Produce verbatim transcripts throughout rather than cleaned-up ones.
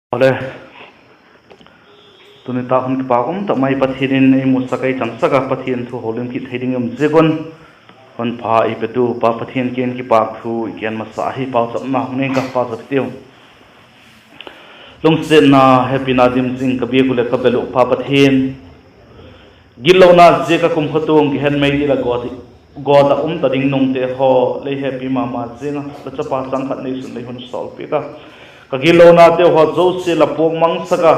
Awle, tuni tak hun kipâk um tak mai Pathian in ei musak ei chansak a, Pathian thu houlim kit thei ding i um ziak un, hun pha ei petu Pa Pathian kiang in kipâk thu i gen masa hi. Pauchapna hung nei ing ka, pauchap hitiu. Lungsiatna, hepina dim zing ka biak uh leh ka bel uh Pa Pathian, gitlona ziak a kumtuang kihen mei dil ah gawt ah um ta ding nungte haw lei hepi ma ma ziang a, la chapa chang khat neisun lei hun sawlpiak a, ka gitlonateu haw zosia la puak mangsak a,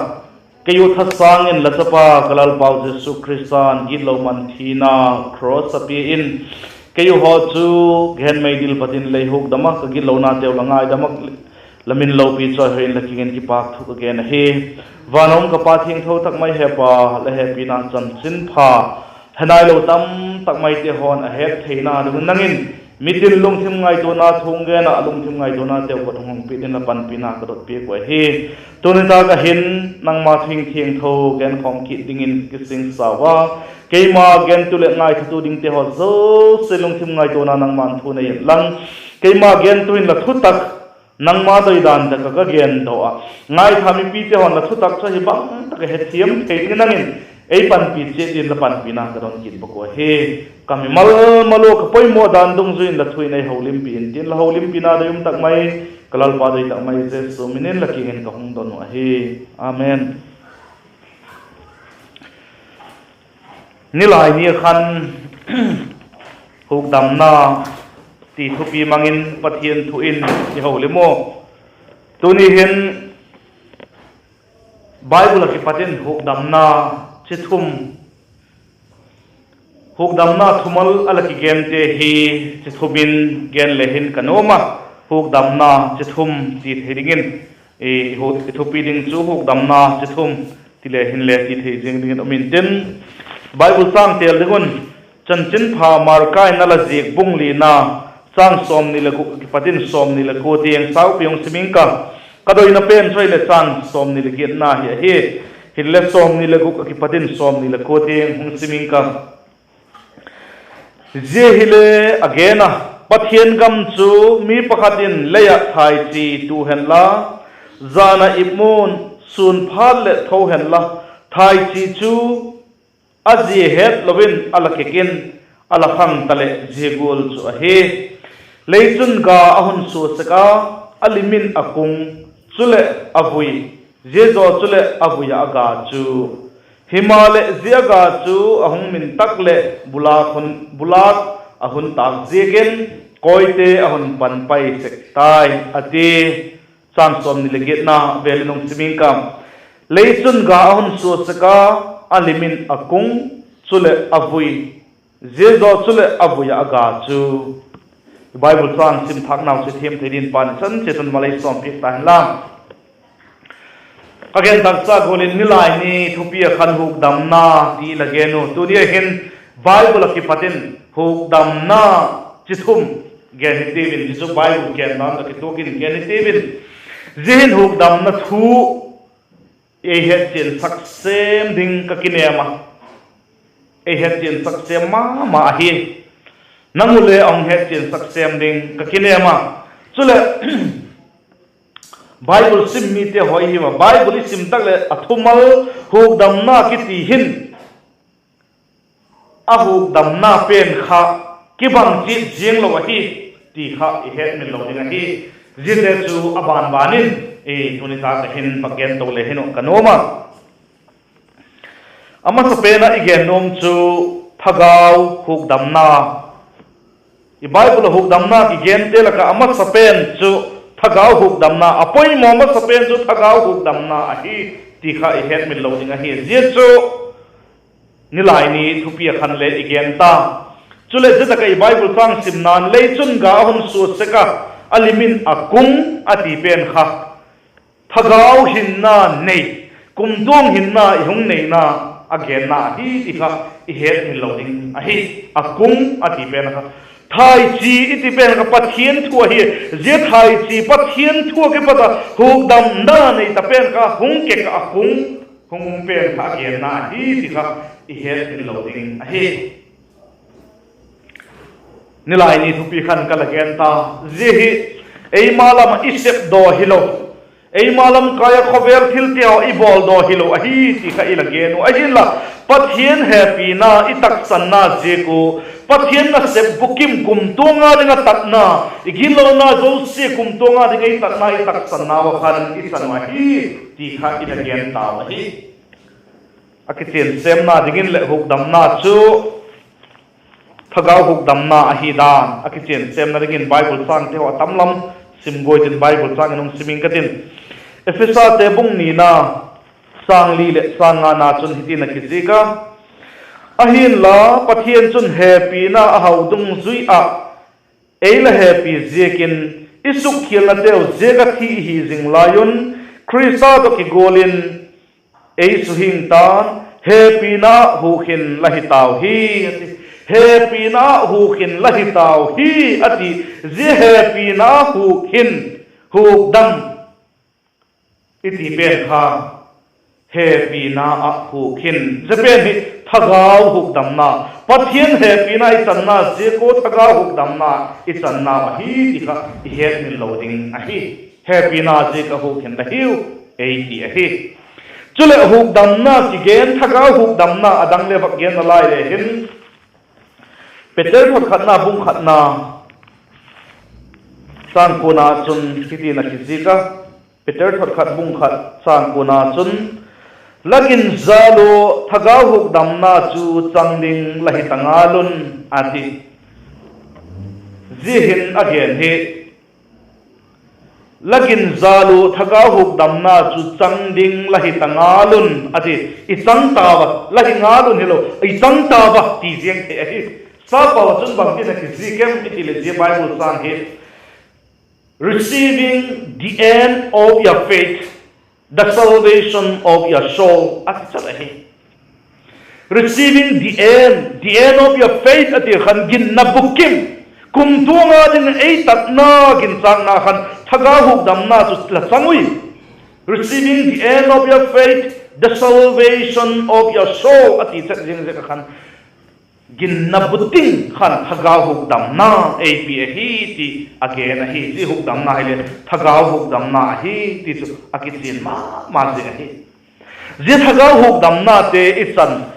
kei uh thasâng in la chapa ka Lalpau Jesu Khrista'n gitlo man thina cross ah pia in, kei uh haw chu kihen mei dil pat in lei hukdam a, ka gitlonateu la ngaidam a, la min lopi chawihoi in la kiang in kipâk thu ka gen ahi. Van a um ka Pa thiangtho tak mai, Hepa, la hepina chanchinpha henailo tam tak maite haw'n a het theina ding un nang in mitin lungthim ngaituana thu hung gen ah, a lungthim ngaituanateu pat hung hung piak dingin la panpina ka dot piak uh ahi. Tuni tak ah hin nangma thu thiangtho genkhawm kit dingin ka kisingsa ua, keima gentu leh ngaithatu dingte haw zosia lungthim ngaituana nangma'n thu nei inlang, keima gentu in la thutak nangma doidan tak ah ka gen daw a, ngaitha mipite haw'n la thutak chu ahi bang tak a hethiam thei dingin nang in ei panpi chiat dingin la panpina ka don kit bak uh ahi. Ka mimal mal ua ka poimaw dan dungzui in la thu in ei houlimpi intin, la houlimpina doi um tak mai, ka Lalpa doi tak mai Jesu min in la kiang in ka hung don uh ahi. Amen. Nilai ni khan hukdamna ti thupi mang in Pathian thu in i houlim u. Tuni hin Bible ah kipat in hukdamna chi thum, hukdamna thumal a la kigente hi chi thum in gen le hin ka nuam a, hukdamna chi thum ti thei dingin, i, i thupi ding chu hukdamna chi thum ti le hinle ti thei ziang dingin um intin, Bible châng têl ding un, Chanchinpha Marka in a la ziak bung lina, châng sawmni leh guk a kipat in sawmni leh kua tiang saupi hung sim ing ka. Ka doina pen chu ahileh châng sawmni leh giatna hi ahi. Hinle sawmni leh guk a kipat in sawmni leh kua tiang hung sim ing ka. Zia hile a gen a, Pathian gam chu mi pakhat in lei ah thaichi tu hen la, jan ah ipmun sûn phat leh tho hen la, thaichi chu a zia het lo in a la kek in a la khang taleh zia gual chu ahi. Lei chun ga a hun sua sek a, a lim in a kung, chuleh a vui, zia zaw chuleh a vui ah a ga chu. Himaleh zia ga chu a hung min tak leh bulâk a hun tâk ziakin kawite a hun pan pai sek tai, a ti. Châng sawmni leh giatna vêl in hung sim ing ka. Lei chun ga a hun sua sek a, a lim in a kung, chuleh a vui, zia zaw chuleh a vui ah a ga chu. Bible châng sim thâknau chu thiam thei dingin Pa'n i chan chiat un mal ei sawmpiak ta hen la. Ka gen taksa gual in nilai ni thupi ah khan hukdamna ti la gen u. Tuni a hin Bible ah kipat in hukdamna chi thum gen hitiu in, zia chu Bible gen dan ah kituak in gen hitiu in, zia hin hukdamna thu ei hetchiansak sêm ding ka kinem a, ei hetchiansak sêm ma ma ahi. Nang u le a hung hetchiansak sêm ding ka kinem a. Chuleh Bible sim mite haw i hiu a, Bible i sim tak leh a thumal hukdamna kiti hin a hukdamna pen kha kibang chiat ziang lo ahi ti kha i hetmil lo ding ahi. Ziate chu a ban ban in tuni tak ah hin va gen to le hin uh ka nuam a. A masapen ah i gen nuam chu thagau hukdamna. I Bible ah hukdamna kigente lak ah a masapen chu thagau hukdamna, a poimaw masapen chu thagau hukdamna ahi ti kha i hetmil lo ding ahi. Zia chu nilai ni thupi ah khan le i gen ta. Chuleh zia tak ah i Bible châng simna'n, lei chun ga a hun sua sek a, a lim in a kung, a ti pen kha thagau hinna nei, kumtuang hinna i hung neina a genna ahi ti kha i hetmil lo ding ahi. A kung a ti pen kha thaichi i ti pen kha Pathian thu ahi. Zia thaichi Pathian thu ah kipat a hukdamna nei ta pen kha hung kek ah a kung, hung um pen kha a genna ahi ti kha i hetmil lo ding ahi. Nilai ni thupi khan ka la gen ta. Zia hi eima lam ah i sepdaw hilo, Eima lamkai ah khawvel thilte haw i bawldaw hilo ahi ti kha i la gen uh. Ahinla, Pathian hepina i taksanna ziak ua, Pathian nasep bukim kumtuang a ding a tatna, i ginlona zosia kumtuang a ding ei tatna i taksanna ua khan i chan uh ahi ti kha i la gen tau ahi. A kichian sêmna dingin leh hukdamna chu thagau hukdamna ahi dan a kichian sêmna dingin Bible chângte haw a tam lam sim guai tin Bible châng in hung sim ing ka tin. Ephesate bung nina, châng li leh châng ngana chun hitin a kizik a: Ahinla, Pathian chun hepina a hau dungzui ah ei la hepi ziakin, i sukkhialnateu ziak ah thi i hi zing lai un, Khrista tawh kigual in ei suhing ta'n, hepina ah hukhin la hi tau hi, a ti. Hepina ah hukhin la hi tau hi, a ti. Zia hepina ah hukhin, hukdam i ti pen kha, hepina ah hukhin, zia pen hi thagau hukdamna, Pathian hepina i channa ziak ua thagau hukdamna i channa ahi ti kha i hetmil lo ding ahi. Hepina ziak ah hukhin la hiu, ei ti ahi. Chuleh hukdamna kigen, thagau hukdamna a dang le vak gen nalai le hin, Peter thot khatna bung khatna châng kuana chun hitin a kizik a, Peter thot khat bung khat châng kuana chun, La gin jal ua thagau hukdamna chu chang ding la hi ta ngal un, a ti. Zia hin a gen hi, La gin jal ua thagau hukdamna chu chang ding la hi ta ngal un, a ti. I chang tau a, la hi ngal un hilo, i chang tau a ti ziang thei ahi. Sapau ah chun bangtin a kizik em i ti leh zia Bible châng hi, Receiving the end of your faith, the salvation of your soul, a ti chat ahi. Receiving the end, the end of your faith a ti khan ginna bukim, kumtuang a ding ei tatna ginchâkna khan thagau hukdamna chu la chang ui. Receiving the end of your faith, the salvation of your soul a ti chat ziang ziak ah khan, ginna bukim khan thagau hukdamna ei pia ahi ti a gen ahi. Zia hukdamna hile thagau hukdamna ahi ti chu a kichian ma ma zing ahi. Zia thagau hukdamnate i chan,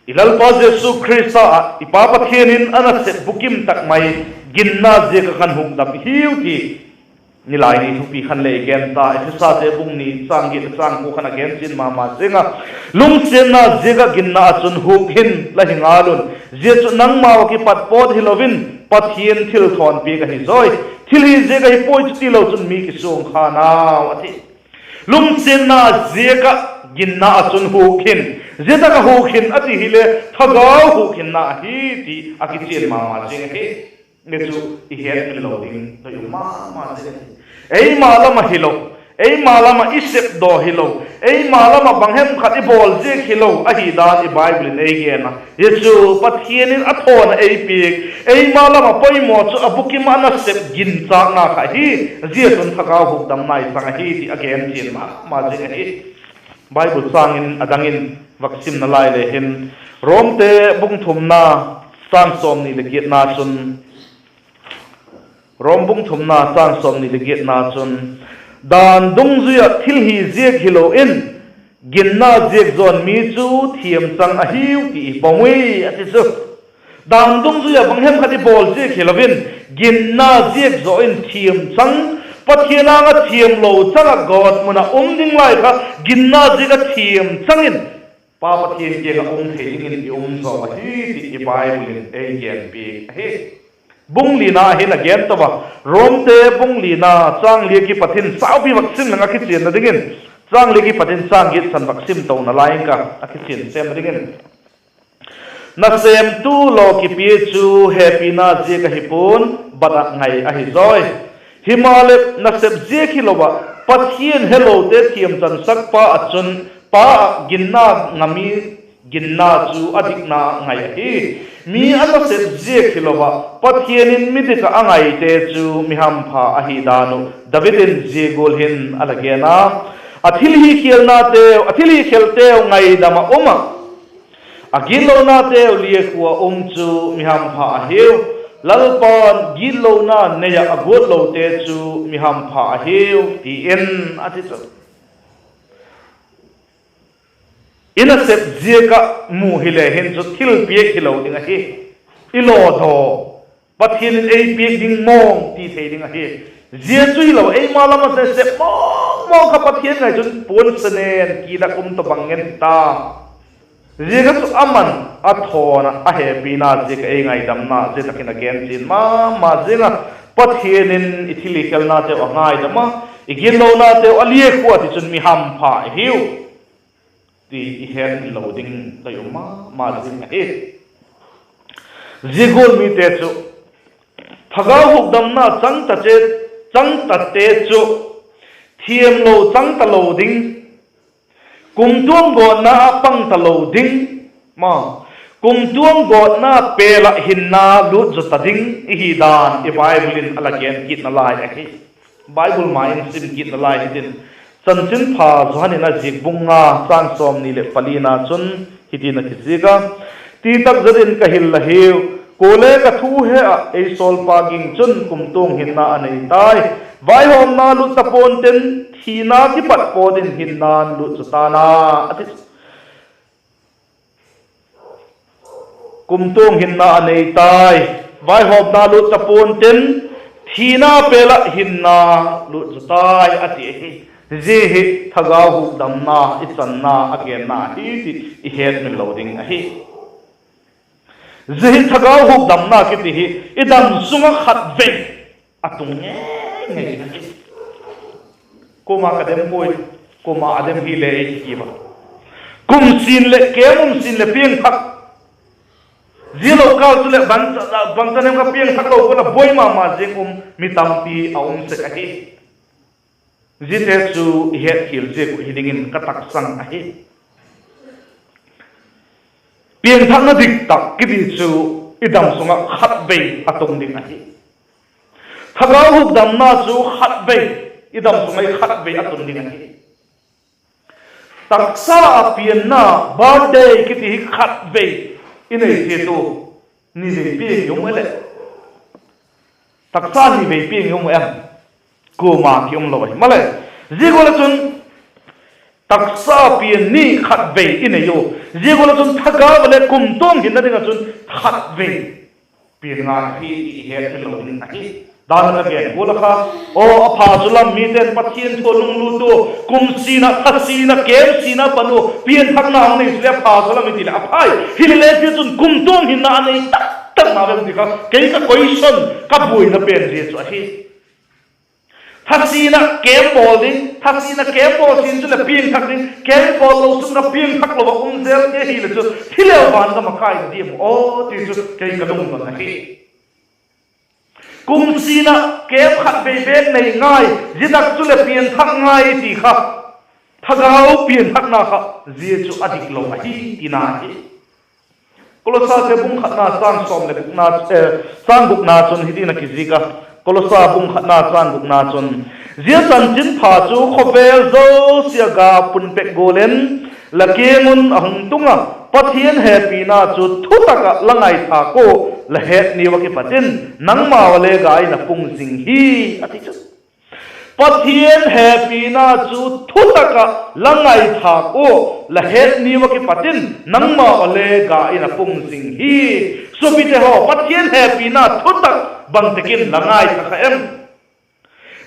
i Lalpa Jesu Khrista ah i Pa Pathian in a nasep bukim tak mai ginna ziak ah khan hukdam i hiu ti nilai ni thupi khan le i gen ta. Ephesate bung ni châng giat ah châng kua khan a gen chian ma ma zing a, Lungsiatna ziak ah ginna ah chun huk hin la hi ngal un; zia chu nangmau ah kipat pawt hilo in, Pathian thilthawnpiak ahi zawi. Thil hi ziak ahi puai, chutilo chun mi kisuang kha nau, a ti. Lungsiatna ziak ah ginna ah chun huk hin, zia tak ah huk hin a ti hile thagau hukhinna ahi ti a kichian ma ma zing ahi. Zia chu i hetmil lo ding doi um ma ma zing ahi. Eima lam ah hilo, eima lam ah i sepdaw hilo, eima lam ah bang hem khat i bawl ziak hilo ahi dan i Bible in ei gen a. Zia chu Pathian in a thawn ah ei piak, eima lam ah poimaw chu a bukim ah nasep ginchâkna kha hi. Zia chun thagau hukdamna i chang ahi ti a gen chian ma ma zing ahi. Bible châng in a dang in vak sim nalai le hin, Romte bung thumna châng sawmni leh giatna chun, Rom bung thumna châng sawmni leh giatna chun, Dan dungzui ah thil hi ziak hilo in, ginna ziak zaw'n mi chu thiam chang ahiu ti i pom ui, a ti chu. Dan dungzui ah bang hem khat i bawl ziak hilo in, ginna ziak zaw in thiam chang, Pathian âng ah thiamlo chang ah gawtmun ah um ding lai kha, ginna ziak ah thiam chang in Pa Pathian kiang ah um thei dingin i um zaw ahi ti i Bible in ei genpiak ahi. Bung lina hin a gen to a, Romte bung lina châng li a kipat in saupi vak sim leng a kichianna dingin, châng li a kipat in châng giat chan vak sim to nalai ing ka, a kichian sêmna dingin. Nasêmtu law kipia chu hepina ziak ahi pua'n, bat ah ngai ahi zawi. Himaleh, nasep ziak hilo ah, Pathian helote thiamchansakpa ah chun, Pa ah ginna ngam i, ginna chu a dikna ngai ahi. Mi a nasep ziak hilo ah, Pathian in mi dik ah a ngaite chu mi hampha ahi dan uh David in zia gual hin a la gen a: A thilhikhelnateu, a thilhikhelteu ngaidam ah um ah, a gitlonateu liakhua ah um chu mi hampha ahiu. Lalpa'n gitlona nei ah a guatlote chu mi hampha ahiu, ti in a ti chu. I nasep ziak ah mu hile hin chu thilpiak hilo ding ahi. I lawdaw, Pathian in ei piak ding mawng ti thei ding ahi. Zia chu hilo, eima lam ah nasep mawng mawng kha Pathian ngai chun puan senen kit ah um tawhbang ngen ta. Zia kha chu aman a thawn ah a hepina ziak ah ei ngaidamna zia tak in a gen chian ma ma ziang a, Pathian in i thil i khelnateu a ngaidam a, i gitlonateu a liak ua, tichun mi hampha i hiu ti i hetmil lo ding doi um ma ma zing ahi. Zia gual mite chu, thagau hukdamna chang tate, chang tate chu thiamlo chang talo ding, kumtuang gawtna ah pang talo ding, ma, kumtuang gawtna pêl ah hinna lût zaw ta ding i hi dan i Bible in a la gen kitna lai ahi. Bible ma in sim kitna lai hitin, Chanchinpha Johan in a ziak bung nga châng sawmni leh palina chun hitin a kizik a: Titak zet in ka hil la hiu, kuale ka thu he ah ei sawlpa ging chun kumtuang hinna a nei tai. Vaihawmna lût ta pua'n tin, thina kipat pawt in hinna'n lût zaw ta'n a, a ti. Kumtuang hinna a nei tai, vaihawmna lût ta pua'n tin, thina pêl ah hinna lût zaw tai, a ti ahi. Zia hi thagau hukdamna i channa a genna hi ti i hetmil lo ding ahi. Zia hi thagau hukdamna kiti hi i dam sung ah khatvei a tung ngei ngei ahi. Kuama ka dem puai, kuama a dem hile ei ti a, kum sin leh kem um sin leh piangthak, zia lo kâl chuleh bang, bangchan em kha piangthak lo gual a buai ma ma ziang um mi tampi a um sek ahi. Ziate chu i hetkhial ziak uh hi dingin ka taksang ahi. Piangthakna dik tak kiti chu i dam sung ah khatvei a tung ding ahi. Thagau hukdamna chu khatvei, i dam sung ah khatvei a tung ding ahi. Taksa a pianna, birthday kiti hi khatvei i nei chiat u, nivei piang i um leh, taksa nivei piang i um em? Kuama ki um lo ahi maleh. Zia gual ah chun taksa pian ni khatvei i nei u. Zia gual ah chun thagau a leh kumtuang hinna ding ah chun khatvei pian ngai hi ti i hetmil lo ding ahi. Dan a ka gen gual ah kha, aw, a pha chu lam mite'n Pathian thu a lunglut u, kum sin ah, tha sin ah, kem sin ah pan u, pianthakna hung nei chu leh a pha chu lam i ti leh a phai. Hilele zia chun kumtuang hinna a nei tak tak na vem ti kha kei ka question, ka buaina pen zia chu ahi. Tha sin ah kem bawl ding, tha sin ah kem bawl sin chuleh piangthak ding, kem bawl lo sung ah piangthak lo ah um zel te hileh chu thileu van gam ah kai diam aw ti chu kei ka lungdon ahi. Kum sin ah kem khatvei bêk nei ngai, zia tak chuleh piangthak ngai ti kha, thagau piangthakna kha zia chu a dik lo ahi tina hi. Kolosate bung khatna châng sawm leh gukna, eh, châng gukna chun hitin a kizik a, Kolosa bung khatna châng gukna chun, Zia chanchinpha chu khawvel zosia ga pun pek gual in la kiang un a hung tung a, Pathian hepina chu thutak ah la ngaithâk ua, la het ni ua kipat in nangmau a le ga in a pung zing hi, a ti chu. Pathian hepina chu thutak ah la ngaithâk ua, la het ni ua kipat in nangmau a le ga in a pung zing hi. Suapite haw, Pathian hepina thutak bangtik in la ngaithâk kha em?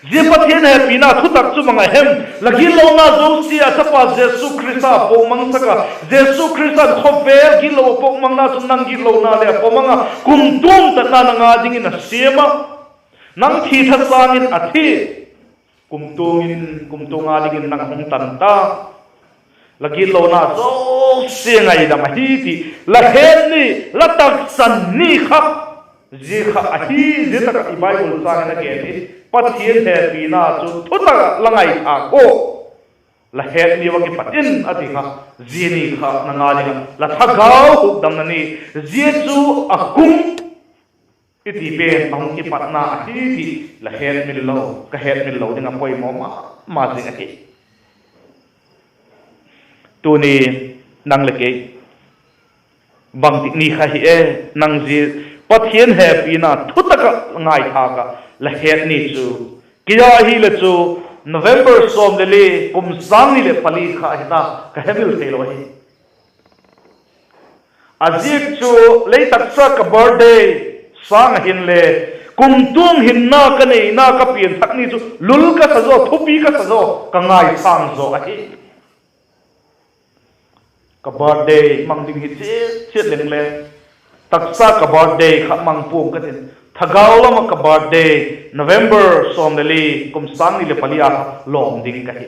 Zia Pathian hepina thutak chu bang a hem? La gitlona zosia a Chapa Jesu Khrista pawtmangsak a, Jesu Khrista'n khawvel gitlo a pawtmangna chun nang gitlona le a pawtmang a, kumtuang tatna nang â dingin a siam a, nang thi thasâng in a thi, kumtuang in, kumtuang â dingin nang hung tan ta. La gitlona zosia ngaidam ahi ti la het ni, la taksan ni kha, zia kha ahi. Zia tak ah i Bible châng in a gen hi, Pathian hepina chu thutak ah la ngaithâk ua, la het ni ua kipat in a ti kha, zia ni kha nang â ding ah la thagau hukdamna ni, zia chu a kum i ti pen a hung kipatna ahi ti la hetmil lo, ka hetmil lo ding a poimaw ma ma zing ahi. Tuni nang leh kei bangtik ni kha hi e, nang zia Pathian hepina thutak ah ngaithâk ah la het ni chu, kei a hile chu November sawm le li, kum sâng ni leh pali kha ahi ta, ka hemil theilo ahi. A ziak chu lei taksa ka birthday sâng a hinle, kumtuang hinna ka neina ka pianthak ni chu lul ka sa zaw, thupi ka sa zaw, ka ngaisâng zaw ahi. Ka birthday mang ding hi chiat chiat leng le, taksa ka birthday kha mang pua'ng ka tin, thagau lam ah ka birthday, November sawm le li, kum sâng ni leh pali a kha lawm ding ka hi.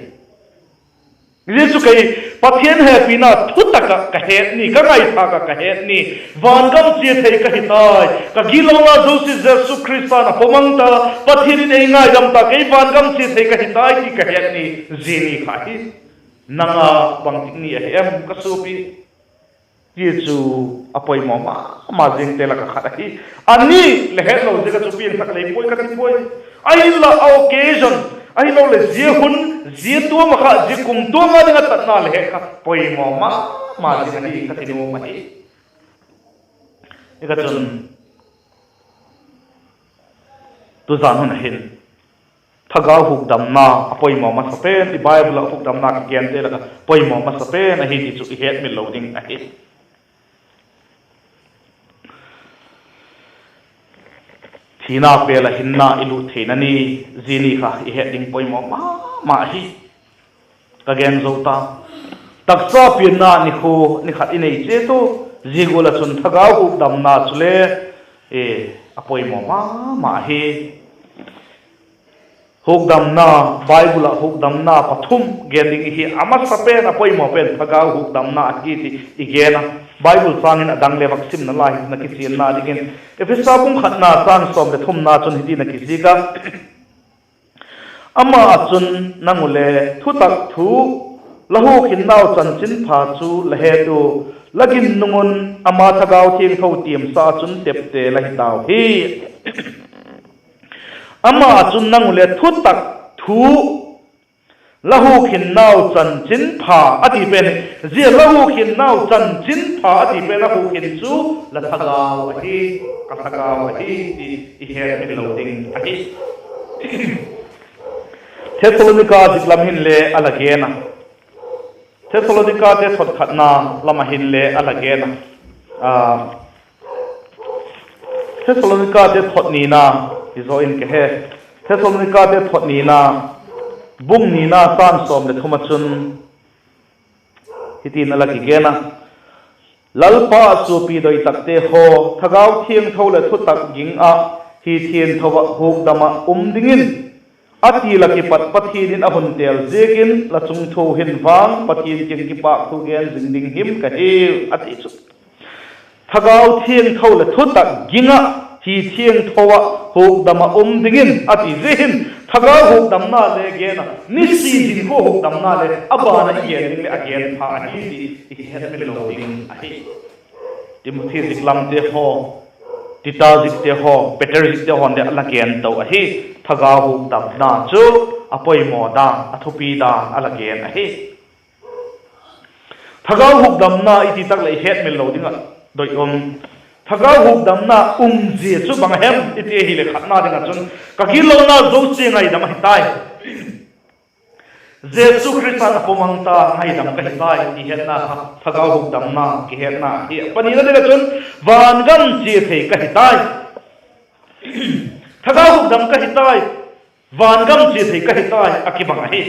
Zia chu kei Pathian hepina thutak ah ka het ni, ka ngaithâk ah ka het ni, vangam chia thei ka hi tai, ka gitlona zosia Jesu Khrista'n a pawmang ta, Pathian in ei ngaidam ta, kei vangam chia thei ka hi tai ti ka het ni, zia ni kha hi. Nang a bangtik ni ahi em ka suapi? Zia chu a poimaw ma ma zingte lak ah khat ahi. A ni le hetlo ziak ah chu piangthak lei puai ka ti puai. Ahinla a occasion, ahiloleh zia hun, zia tuam ah kha, zia kumtuang a ding ah tatna le het kha poimaw ma ma zing ahi ka ti nuam ahi. Hi ka chun, tuzan hun a hin thagau hukdamna a poimaw masa pen, i Bible ah hukdamna kigente lak ah poimaw masa pen ahi ti chu i hetmil lo ding ahi. Thina pêl ah hinna i lut theina ni, zia ni kha i het ding poimaw ma ma ahi. Ka gen zo ta, taksa pianna nikhua ni khat i nei chiat u, zia gual ah chun thagau hukdamna chule a poimaw ma ma ahi. Hukdamna, Bible ah hukdamna pathum gen ding i hi a, masa pen, a poimaw pen thagau hukdamna ahi ti i gen a. Bible châng in a dang le vak simna lai hi na kichianna dingin, Ephesa bung khatna châng sawm leh thumna chun hiti'n a kizik a: Ama ah chun nang u le thutak thu la hukhinnau chanchinpha chu la het u, la ginnung un ama Thagau Thiangtho tiamsa ah chun tepte la hi tau hi. Ama ah chun nang u le thutak thu la hukhinnau chanchinpha a ti pen, zia la hukhinnau chanchinpha a ti pen a hukhin chu la thagau ahi, ka thagau ahi ti i hetmil lo ding ahi. Thessalonika zik lam hinle a la gen a, Thessalonikate thot khatna lam ah hinle a la gen a, Thessalonikate thot nina, hi zaw in ka he, Thessalonikate thot nina, bung nina châng sawm leh thum ah chun hiti'n a la kigen a: Lalpa ah suapi doi takte haw, Thagau Thiangtho leh thutak ging ah, hi thiangtho ah hukdam ah um dingin a ti la kipat Pathian in a hun têl ziakin, la chungthu hin vang Pathian kiang kipâkthu gen zing ding him ka hiu, a ti chu. Thagau Thiangtho leh thutak ging ah, hi thiangtho ah hukdam ah um dingin a ti zia hin, thagau hukdamna le gen a, nisi hinkhua hukdamna le a ban ah i gen ding leh a gen pha ahi ti i hetmil lo ding ahi. Timothi zik lamte haw, Tita zikte haw, Peter zikte haw'n le a la gen to ahi. Thagau hukdamna chu a poimaw dan, a thupi dan a la gen ahi. Thagau hukdamna i ti tak leh i hetmil lo ding ah doi um. Thagau hukdamna umzia chu bang a hem i ti ahileh, khatna ding ah chun ka gitlona zosia ngaidam ahi tai. Jesu Khrista'n a pawmang ta, ngaidam ka hi tai ti hetna kha thagau hukdamna kihetna hi. A panina ding ah chun vangam chia thei ka hi tai. Thagau hukdam ka hi tai, vangam chia thei ka hi tai a kibang ahi.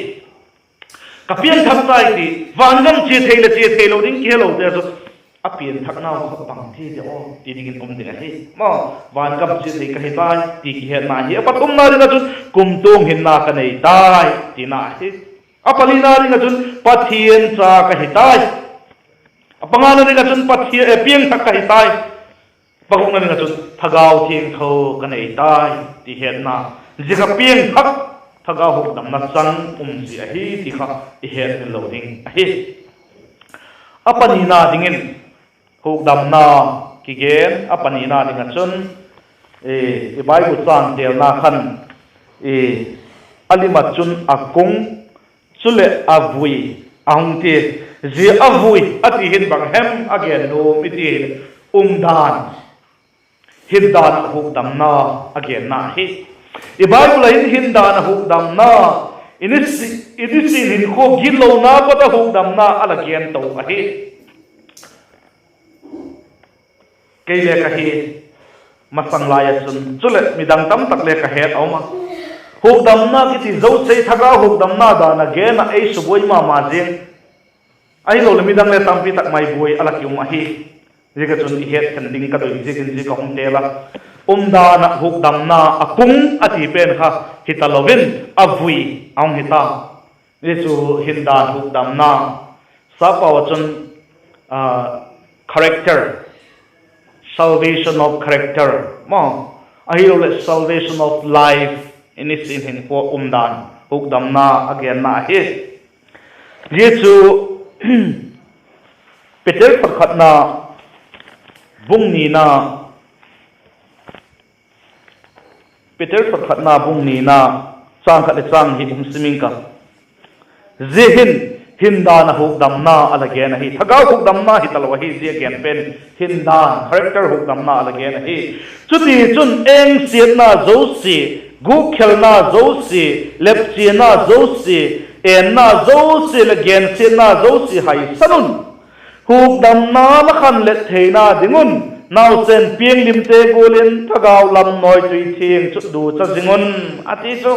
Ka piangthak tai ti, vangam chia thei leh chia theilo ding kihelote chu, a piangthaknau kha bang thei de aw ti dingin um ding ahi. Maw, vangam chia thei ka hi tai ti kihetna hi. A pathumna ding ah chun kumtuang hinna ka nei tai tina hi. A palina ding ah chun Pathian cha ka hi tai. A pangana ding ah chun Pathian, eh, piangthak ka hi tai. Pagukna ding ah chun Thagau Thiangtho ka nei tai ti hetna. Zia kha piangthak, thagau hukdamna chang umzia ahi ti kha i hetmil lo ding ahi. A panina dingin, hukdamna kigen a panina ding ah chun, i Bible châng têlna khan, a lim ah chun a kung, chuleh a vui a hung ti. Zia a vui a ti hin bang hem a gen nuam i ti hileh, umdan, hin dan ah hukdamna a genna hi. I Bible ah hin hin dan ah hukdamna, i nisin, i nisin hinkhua gitlona pat ah hukdamna a la gen to ahi. Kei le ka hi, masang lai ah chun, chuleh midang tamtak le ka het a um a. Hukdamna kiti zosia thagau hukdamna dan a gen ah ei subuai ma ma zing. Ahiloleh midang le tampi tak mai buai a la ki um ahi. Ziak ah chun i het khen ding ka doi ziakin zia ka hung tel a. Umdan ah hukdamna a kung a ti pen kha hi talo in, a vui a hung hi ta. Zia chu hin dan hukdamna, sappau ah chun, character, salvation of character maw, ahiloleh salvation of life, i nisin hinkhua umdan hukdamna a genna ahi. Zia chu Peter thot khatna bung nina, Peter thot khatna bung nina, châng khat leh châng hi um sim ing ka. Zia hin, hin dan ah hukdamna a la gen ahi. Thagau hukdamna hi talo ahi, zia gen pen hin dan, character hukdamna a la gen ahi. Chutichun, engsiatna zosia, gukkhelna zosia, lepchiana zosia, enna zosia leh gensiatna zosia haisan un. Hukdamna la khanlet theina ding un, nausen pianglimte gual in thagau lam nawitui thiang chu ducha zing un, a ti chu.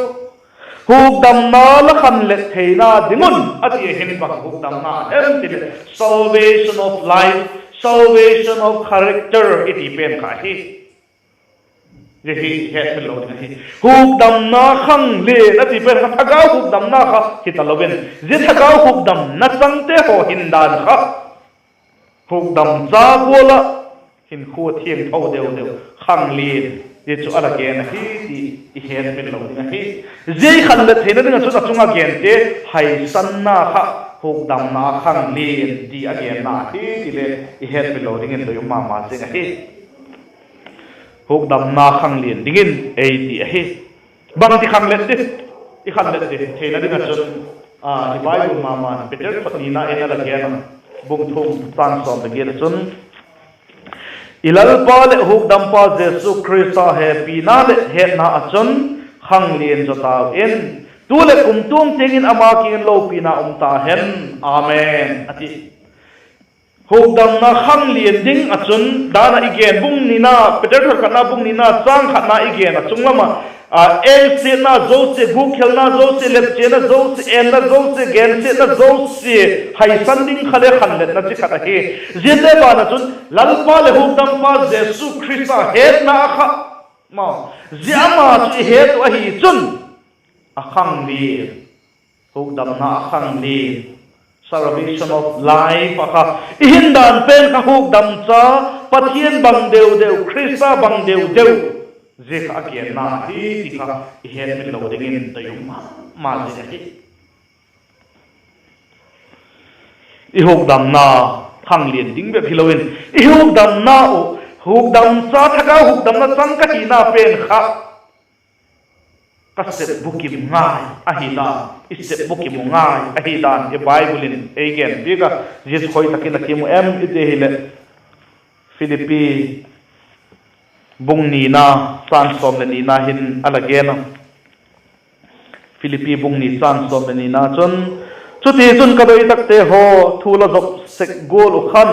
Hukdamna la khanlet theina ding un a ti a hin, bang hukdamna hem ti leh, salvation of life, salvation of character i ti pen kha hi. Zia hi hetmil lo ding ahi. Hukdamna khanglian a ti pen kha thagau hukdamna kha hi talo in, zia thagau hukdamna changte haw hin dan kha hukdamcha gual ah hinkhua thiangtho deu deu, khanglian, zia chu a la gen ahi ti i hetmil lo ding ahi. Zia i khanlet theina ding ah chun a chung ah gente haisanna kha hukdamna khanglian ti a genna ahi ti le i hetmil lo dingin doi um ma ma zing ahi. Hukdamna khanglian dingin ei ti ahi. Bangti khanlet di, i khanlet di theina ding ah chun, i Bible ma ma Peter thot nina in a la gen a, bung thum châng sawm leh giat ah chun, i Lalpa leh Hukdampa Jesu Khrista hepina leh hetna ah chun khanglian zaw tau in, tu leh kumtuang tiang in ama kiang in lopina um ta hen. Amen, a ti. Hukdamna khanglian ding ah chun dan ah i gen bung nina, Peter thot khatna bung nina châng khatna i gen ah chung lam ah, engsiatna zosia, gukkhelna zosia, lepchiana zosia, enna zosia, gensiatna zosia haisan ding kha le khanletna chi khat ahi. Ziate ban ah chun Lalpa leh Hukdampa Jesu Khrista hetna kha, zia ama chu i het uh ahi chun, a khangli, hukdamna a khangli, salvation of life a kha, i hin dan pen kha hukdamcha, Pathian bang deu deu, Khrista bang deu deu, zia kha a genna ahi ti kha i hetmil lo dingin doi um ma ma zing ahi. I hukdamna khanglian ding bep hilo in, i hukdamna uh, hukdamcha thagau hukdamna chang ka hina pen kha ka sep bukim ngai ahi dan, i sep bukim u ngai ahi dan i Bible in ei gen piak a. Zia chu khoi tak in a kimu em i ti hileh, Philippi bung nina, châng sawm leh nina hin a la gen a. Philippi bung ni châng sawm leh nina chun, chutichun ka doi takte haw, thu la zop sek gual uh khan,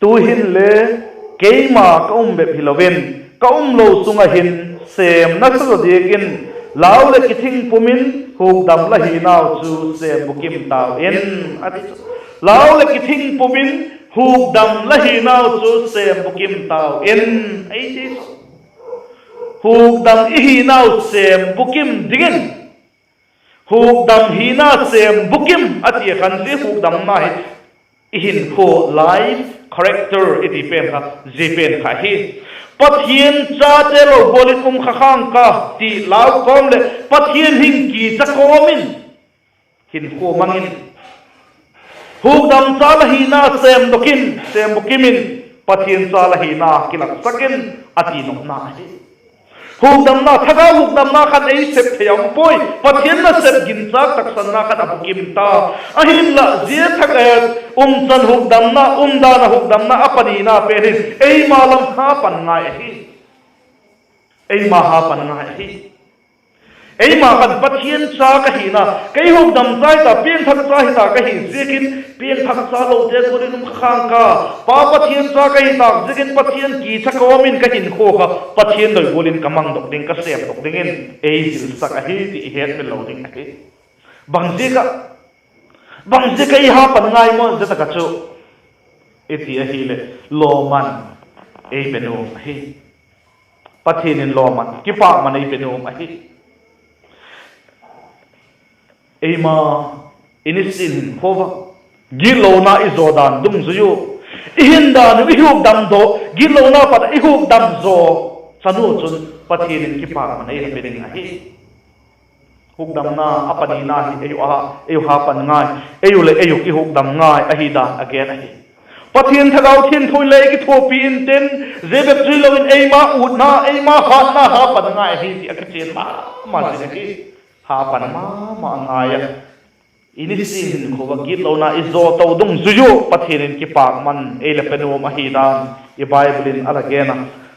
tu'hin le keima ka um bep hilo in, ka umlo sung ah hin sêm nasa zaw diak in, lau leh kithing pum in hukdam la hinau chu sêm bukim tau in, a ti chu. Lau leh kithing pum in hukdam la hinau chu sêm bukim tau in, ei ti chu. Hukdam i hinau sêm bukim dingin, hukdam hina sêm bukim a ti a khan, zia hukdamna hi i hinkhua, life character i ti pen kha, zia pen kha hi. Pathian chate lo gual in um kha khang ka ti lau kawm leh Pathian hing kicha kawm in hinkhua mang in, hukdamcha la hina sêm dok in, sêm bukim in, Pathian cha la hina kilaksak in, a ti nopna ahi. Hukdamna, thagau hukdamna khan ei sep thei a um puai. Pathian nasep ginchâk taksanna khan a bukim ta. Ahinlah zia thak, umchan hukdamna, umdan ah hukdamna a panina pen hin eima lam kha pan ngai ahi. Eima hapan ngai ahi. Eima khan Pathian cha ka hina, kei hukdam cha hita, piangthak cha hita ka hi ziakin, piangthak cha lote gual in um kha khang ka, Pa Pathian cha ka hi tâk ziakin Pathian kicha ka um in ka hinkhua kha Pathian doi gual in ka mangdok ding, ka sêmdok dingin ei zilsak ahi ti i hetmil lo ding ahi. Bangziak ah, bangziak ah i hapan ngai maw zia tak ah chu i ti ahileh, lawman ei pe nuam ahi. Pathian in lawman, kipakman ei pe nuam ahi. Eima, i nisin hinkhua ah gitlona i zaw dan dungzui uh, i hin dan uh, i hukdam zaw, gitlona pat ah i hukdam zaw chan uh chun Pathian in kipakman ei la pe ding ahi. Hukdamna a panina hi ei uh a, ei uh hapan ngai, ei uh leh ei uh kihukdam ngai ahi dan a gen ahi. Pathian Thagau Thiangtho in le ei kithuapi intin, zia bep chu hilo in eima utna, eima hatna hapan ngai ahi ti a kichian ma ma zing ahi. Hapan ma ma ngai a, i nisin hinkhua ah gitlona i zaw to dungzui uh Pathian in kipakman ei la pe nuam ahi dan i Bible in a la gen a.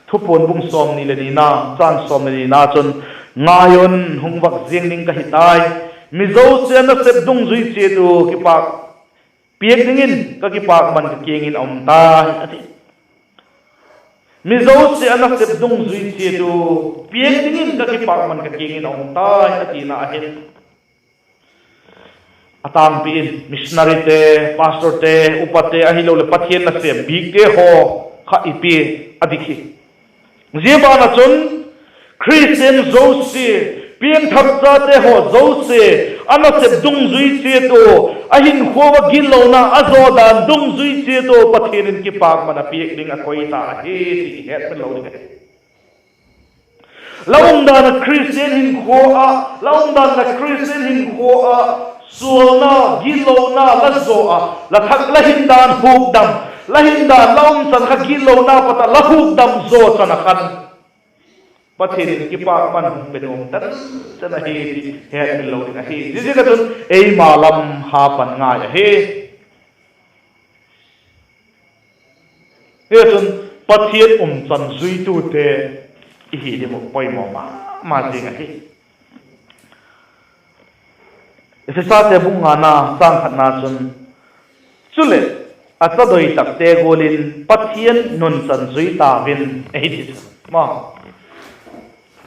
Thupuan bung sawmni leh nina, châng sawm leh nina chun, Ngai un, hung vak ziang ding ka hi tai, mi zosia nasep dungzui chiat uh kipâk, piak dingin ka kipakman ka kiang in a um tai, a ti. Mi zosia nasep dungzui chiat uh piak dingin ka kipakman ka kiang in a um tai, a tina ahin. A tângpi in missionaryte, pastorte, upate ahiloleh Pathian nasêm bîkte haw kha i pia a dik hi. Zia ban ah chun Khristian zosia, piangthak chate haw zosia, a nasep dungzui chiat uh, a hinkhua ah gitlona a zaw dan dungzui chiat uh Pathian in kipakman a piak ding a koi ta ahi ti i hetmil lo ding ahi. La umdan ah Khristian hinkhua ah, la umdan ah Khristian hinkhua ah sualna, gitlona la zaw ah, la thak, la hindan hukdam, la hindan, la umchan kha gitlona pat ah la hukdam zaw chan ah khan Pathian in kipakman hung pe nuam tan chan ahi ti hetmil lo ding ahi. Ziaziak ah chun eima lam hapan ngai ahi. Hi chun Pathian umchan zuitute i hi ding uh poimaw ma ma zing ahi. Ephesate bung ngana châng khatna chun, Chuleh, a cha doi takte gual in Pathian nunchan zui tau in, ei ti chu maw.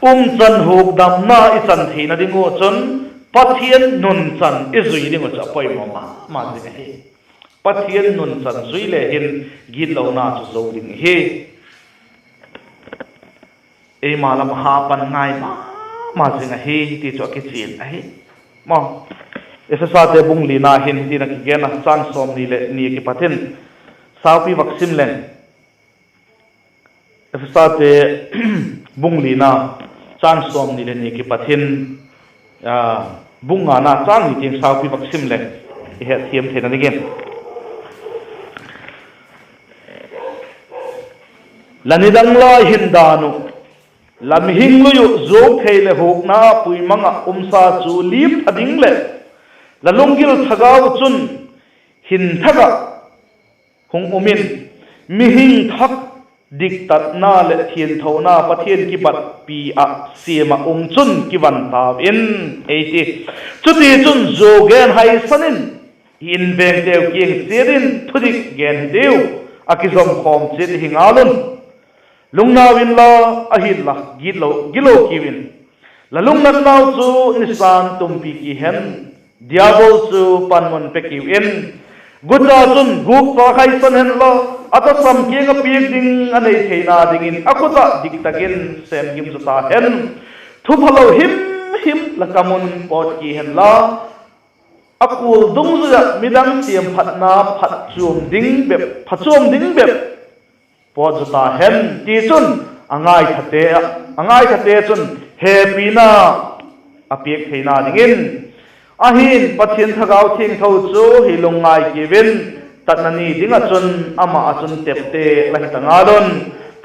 Umchan hukdamna i chan theina ding uh chun Pathian nunchan i zui ding uh chu a poimaw ma ma zing ahi. Pathian nunchan zui le hin gitlona chu zo ding hi. Eima lam hapan ngai ma ma zing ahi ti chu a kichian ahi. Maw, Ephesate bung lina hin hitin a kigen a, châng sawmni leh ni kipat in, saupi vak sim leng. Ephesate bung lina, châng sawmni leh ni kipat in, bung ngana châng ni tiang saupi vak sim leng, i hetthiam theina dingin. La nidang lai hindan uh, la mihing lui uh zuau thei leh hukna puimang ah umsa chu lip tha ding leh, la lunggil thagau chun hin thak ah hung um in, mihing thak diktatna leh thianthona Pathian kibatpi ah siam ah um chun kivan tau in, ei ti. Chutichun zuau gen haisan in, i invengteu kiang chiat in thudik gen hitiu, a kizom khawm chiat hi ngal un. Lungnau inla, ahinla gilo kiu in, la lungnatnau chu nisa'n tumpi ki hen, Diabol chu panmun pe kiu in. Gucha chun gûkcha haisan hen la, a tasam kiang ah piak ding a nei theina dingin a khut ah dik tak in sêm gim zaw ta hen. Thu phalo him him la kam un pawt ki hen la, a kul dungzui ah midang siamphatna phatchuam ding bep, phatchuam ding bep pawt zaw ta hen. Tichun, a ngaithate, a ngaithate chun hepina a piak theina dingin, ahi'n Pathian Thagau Thiangtho chu hi lungngai kiu in, tatna ni ding ah chun ama ah chun tepte la hi ta ngal un.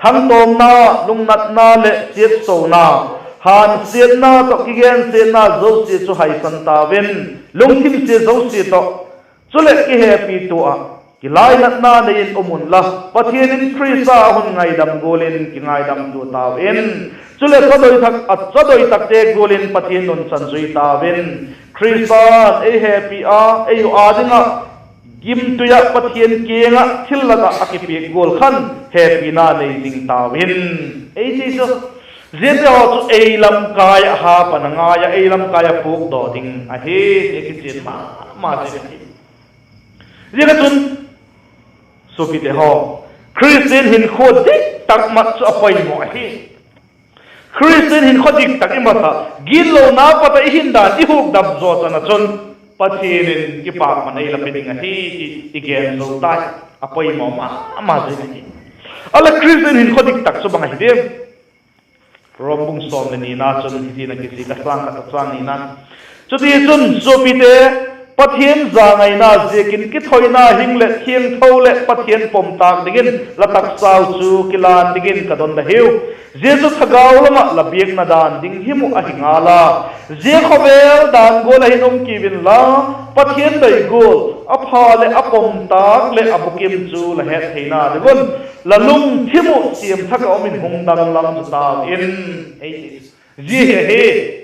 Thangtawmna, lungnatna leh siatsona, hânsiatna tawh kigensiatna zosia chu haisan tau in, lungthimsia zosia tawh. Chuleh kihepitua ah kilainatna nei in um unla, Pathian in Khrista a hun ngaidam gual in kingaidamtua tau in. Chuleh, chadoi thak, a chadoi takte gual in Pathian nunchan zui tau in, Khrista'n ei hepi a, ei uh â ding ah gimtui ah Pathian kiang ah thillat ah a kipiak gual khan hepina nei zing tau in, ei ti chu. Ziate haw chu ei lamkai ah hapan a ngai ah, ei lamkai ah puakdaw ding ahi, ti a kichian ma ma zing ahi. Ziak ah chun, suapite haw, Khristian hinkhua dik tak mat chu a poimaw ahi. Khristian hinkhua dik tak i mat ah, gitlona pat ah i hin dan i hukdam zaw chan ah chun, Pathian in kipakman ei la pe ding ahi ti i gen zo tai. A poimaw ma ma zing ahi. A leh, Khristian hinkhua dik tak chu bang ahi diam? Rom bung sawm leh nina chun hitin a kizik a, châng khat ah châng nina: Chutichun, suapite, Pathian zangaina ziakin kithoina hing leh thiangtho leh Pathian pomtâk dingin la taksau chu kilan dingin ka don la hiu. Zia chu thagau lam ah la biakna dan ding him uh ahi ngal a, zia khawvel dan gual ah hin um kiu inla, Pathian doi gual, a pha leh a pomtâk leh a bukim chu la hettheina ding un, la lungthim uh siam thak ah um in hung danglam tau in, ei ti. Zia hi ahi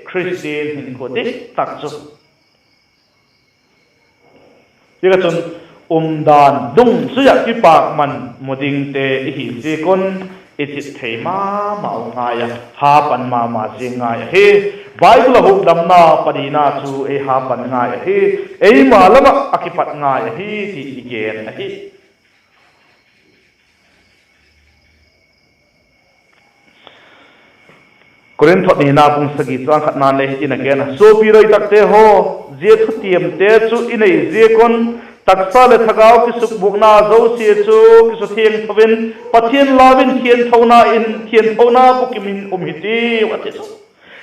Khristian hinkhua dik tak chu. Ziak ah chun, umdan dungzui ah kipakman mu dingte i hi ziak un, i chit thei ma ma uh ngai a, hapan ma ma zing ngai ahi. Bible ah hukdamna panina chu ei hapan ngai ahi. Eima lam ah a kipat ngai ahi ti i gen ahi. Korinth nina bung sagi châng khatna'n le hitin a gen a: Suapi doi takte haw, zia thutiamte chu i nei ziak un, taksa leh thagau kisukbuakna zosia chu kisuthiangtho in, Pathian lau in thianthona in, thianthona bukim in um hitiu, a ti chu.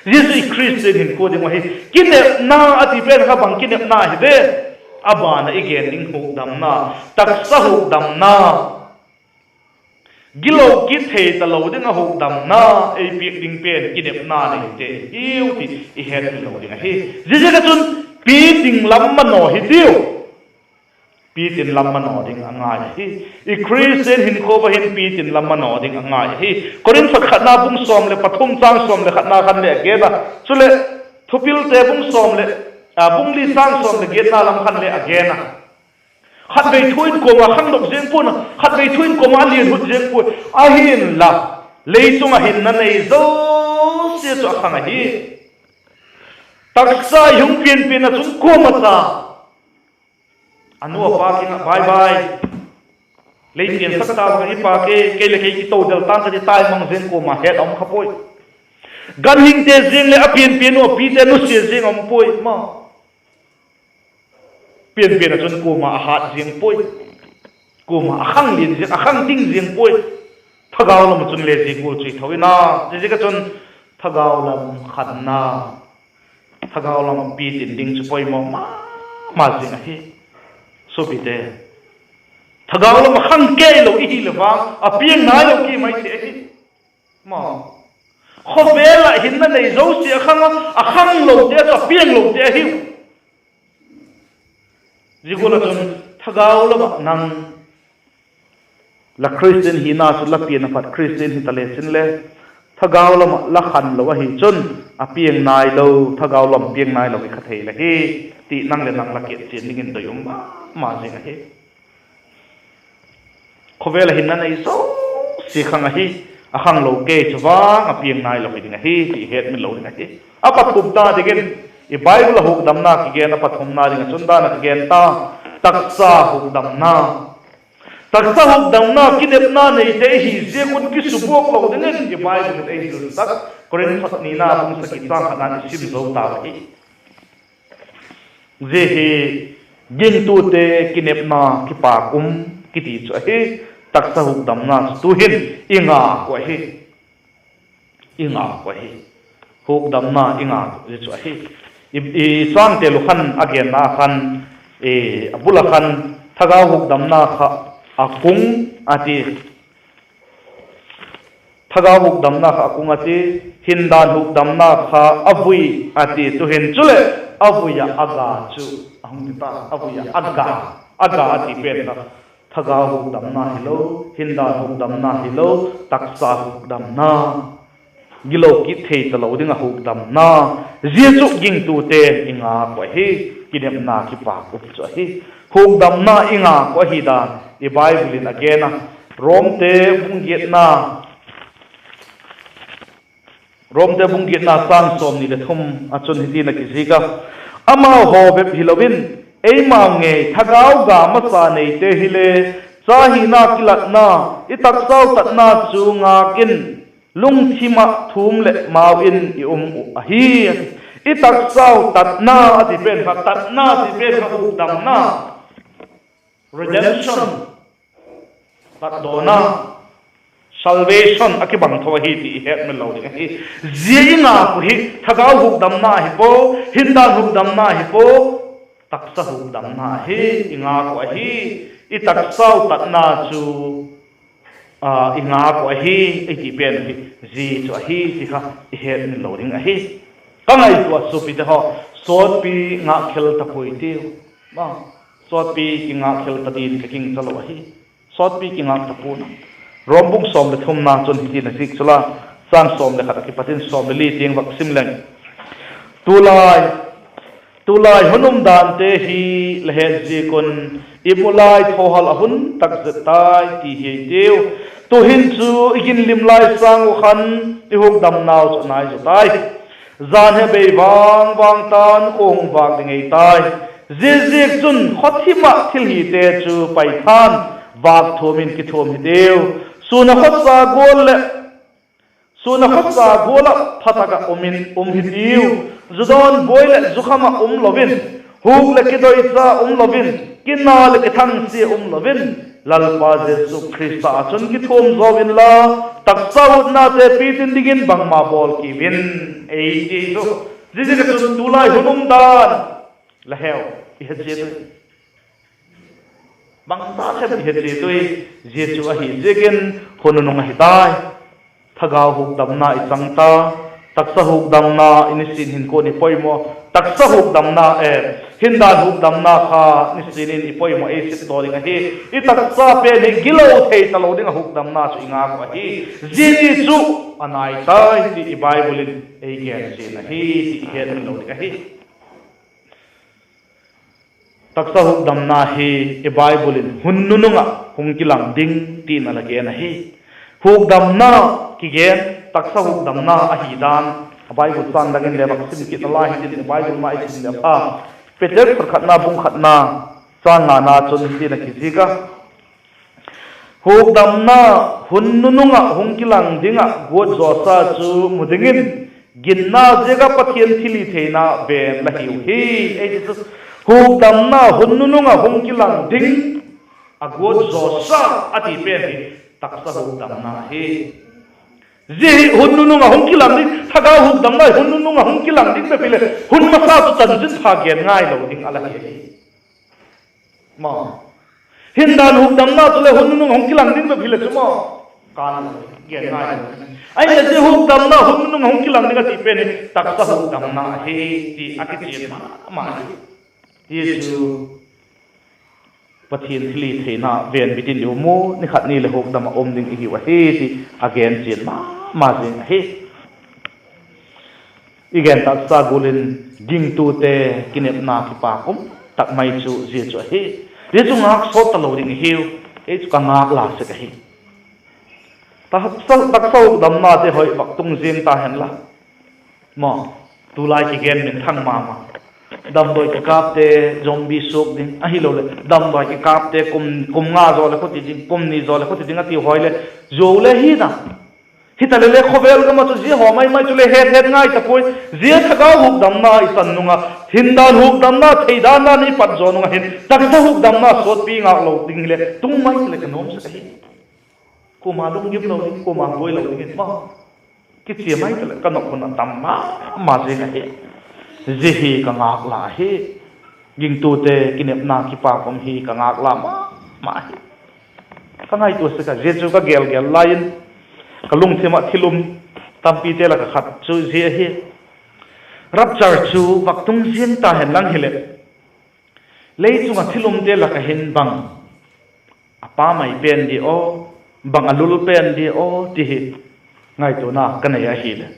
Zia chu i Khristian hinkhua ding uh ahi. Kinepna a ti pen kha bang kinepna hi ve? A ban ah i gen ding hukdamna, taksa hukdamna, gilo kit thei talo ding ah hukdamna ei piak ding pen kinepna neite i hiu ti i hetmil lo ding ahi. Ziaziak ah chun, pitin lam manaw hitiu. Pitin lam manaw ding a ngai ahi. I Khristian hinkhua ah hin pitin lam manaw ding a ngai ahi. Korinth khatna bung sawm leh pathum châng sawm leh khatna khan le a gen a. Chuleh, Thupilte bung sawm leh, a, bung li châng sawm leh giatna lam khan le a gen a. Khatvei thu in kuama khangdok ziang pua'n a, khatvei thu in kuama a lian hut ziang puai. Ahinla, lei chung ah hinna nei zosia chu a khang ahi. Taksa i hung pianpian ah chun kuama cha a nu a pa kiang ah, bye bye, lei piansak ta bang hi pa ke, kei leh kei kitodel tang ka ti tai mang ziang kuama het a um kha puai. Ganhingte ziang leh a pianpian uh a pite nusia ziang a um puai ma. Pianpian ah chun kuama a hat ziang puai. Kuama a khanglian ziang, a khangting ziang puai. Thagau lam ah chun le zia gual chu i tho in a, ziaziak ah chun thagau lam khanna, thagau lam pitin ding chu poimaw ma ma zing ahi. Suapite, thagau lam ah khang kei lo i hileh vang a piang nailo ki mai thei ahi. Ma, khawvel ah hinna nei zosia a khang a, a khanglote chu a pianglote ahiu. Zia gual ah chun thagau lam ah nang la Khristian hina chu la pian a pat Khristian hita le chin le, thagau lam ah la khan lo ahi chun, a piang nailo, thagau lam piang nailo hi kha thei la hi, ti nang leh nang la kichian dingin doi um ma ma zing ahi. Khawvel ah hinna nei zosia khang ahi, a khanglo kei chu vang a piang nailo hi ding ahi ti i hetmil lo ding ahi. A pathumna dingin, i Bible ah hukdamna kigen a pathumna ding ah chun dan a kigen ta, taksa hukdamna. Taksa hukdamna kinepna neite i hi ziak un kisubuak lo dingin i Bible in ei zilsak, Korinth nina bung sagi châng khatna'n i sim zo tau ahi. Zia hi gingtute kinepna kipâk um kiti chu ahi. Taksa hukdamna chu tu'hin i ngak uh ahi. I ngak uh ahi. Hukdamna i ngak uh zia chu ahi. I, i chângte lu khan a genna khan, a bul ah khan thagau hukdamna kha a kung a ti. Thagau hukdamna kha a kung a ti, hindan hukdamna kha a vui a ti. Tu'hin chuleh a vui ah a ga chu a hung ti ta, a vui ah a ga, a ga a ti pen kha thagau hukdamna hilo, hindan hukdamna hilo, taksa hukdamna. gilo kit thei talo ding ah hukdamna, zia chu gingtute'n i ngak uh ahi, kinepna kipâk um chu ahi. Hukdamna i ngak uh ahi dan i Bible in a gen a, Romte bung giatna, Romte bung giatna châng sawmni leh thum ah chun hitin a kizik a, Amau haw bep hilo in, eimau ngei thagau ga masa neite hile, cha hina kilatna, i taksau tatna chu ngâk in, lungthim ah thum leh mau in i um uh ahi. I taksau tatna a ti pen kha, tatna ti pen kha hukdamna, redemption, tatdawna, salvation a kibang tho ahi ti i hetmil lo ding ahi. Zia i ngak uh hi thagau hukdamna hi pua, hindan hukdamna hi pua, taksa hukdamna hi i ngak uh ahi. I taksau tatna chu i ngak uh ahi, i ti pen hi zia chu ahi ti kha i hetmil lo ding ahi. Ka ngaitua suapite haw, sawtpi ngâk khel ta puai tiu. Sawtpi kingâk khel ta din ka gingcha lo ahi. Sawtpi kingâk ta pua'n a. Rom bung sawm leh thumna chun hitin a zik chu la, châng sawm leh khat a kipat in sawm leh li tiang vak sim leng, tulai, tulai hun umdante hi la het ziak un, i mu lai thawhal a hun tak zet tai ti hi ei tiu. Tu'hin chu i ginlim lai sâng uh khan i hukdamnau chu a nai zaw tai. Jan hi a bei vang vang ta'n, khua hung vâk ding ei tai. Ziaziakchun khawthim ah thilhite chu paitha'n, vâk thuam in kithuam hitiu. Sûn a khawsa gual leh, sûn a khawsa gual ah pha tak ah um in um hitiu. Zu dawn buai leh zu kham ah um lo in, huk leh kidoicha um lo in, kina leh kithangsia um lo in, Lalpa Jesu Khrista ah chun kithuam zaw inla, taksa utnate pitin dingin bangma bawl kiu in, ei ti chu. Ziaziak ah chun tulai hun umdan la heu, i he chiat ui. Bangma hem i he chiat ui. Zia chu ahi ziakin hun nunung ahi tai. Thagau hukdamna i chang ta, taksa hukdamna i nisin hinkhua i poimaw, taksa hukdamna e, hindan hukdamna kha nisin in i poimaw ei sep daw ding ahi. I taksa pen hi gilo thei talo ding ah hukdamna chu i ngak uh ahi. Zia ni chu a nai tai ti i Bible in ei gen chian ahi ti i hetmil lo ding ahi. Taksa hukdamna hi i Bible in hun nunung ah hung kilang ding ti'n a la gen ahi. Hukdamna kigen, taksa hukdamna ahi dan a Bible châng dang in le vak sim kit nalai hitin, i Bible mai sim le pha. Peter khatna bung khatna châng ngana chun hitin a kizik a, hukdamna hun nunung ah hung kilang ding ah guat zawsa chu mu dingin, ginna ziak ah Pathian thilhitheina ven la hiu hi, ei ti chu. Hukdamna hun nunung ah hung kilang ding a guat zawsa a ti pen hi taksa hukdamna hi. Zia hi hun nunung ah hung kilang ding, thagau hukdamna hun nunung ah hung kilang ding bep hileh, hun masa chu chanchinpha gen ngailo ding a la hi ahi. Hindan hukdamna chule hun nunung ah hung kilang ding bep hileh chu maw, ka gen ngailo. Ahinla zia hukdamna hun nunung ah hung kilang ding a ti pen hi taksa hukdamna ahi ti a kichian ma ma hi. Hi chu Pathian thilhitheina venbit in i um u, ni khat ni leh hukdam ah um ding i hiu ahi ti a gen chian ma ma zing ahi. I gen taksa gual in gingtute kinepna kipâk um tak mai chu zia chu ahi. Zia chu ngâk sawt talo ding i hiu. Ei chu ka ngâk la sek ahi. Taksa hukdamnate hoi vak tung ziang ta hen la, maw, tulai kigen minthang ma ma. Damdawi kikâpte zombie suak ding, ahiloleh damdawi kikâpte kum, kum nga zaw leh khuti ding, kum ni zaw leh khuti ding a ti hoi leh, zuau le hi na. Hitaleh le khawvel gam ah chu zia haw mai mai chu le het het ngai ta puai. Zia thagau hukdamna i chan nung ah, hindan hukdamna theidan dan i pat zaw nung ah hin taksa hukdamna sawtpi ngâk lo ding hileh tung mai leh ka nuam sek ahi. Kuama lunggim lo ding, kuama buai lo ding in maw, kichia mai taleh ka nop hun a tam ma ma zing ahi. Zia hi ka ngâk la hi. Gingtute kinepna kipâk um hi ka ngâk la ma ma hi. Ka ngaitua sek a, zia chu ka gel gel lai in ka lungthim ah thil um tampite lak ah khat chu zia ahi. Rapture chu vak tung ziang ta hen lang hileh, lei chung ah thil umte lak ah hin bang a pa mai pen di aw, bang a lul pen di aw ti hi Ngaituana ka nei ahileh,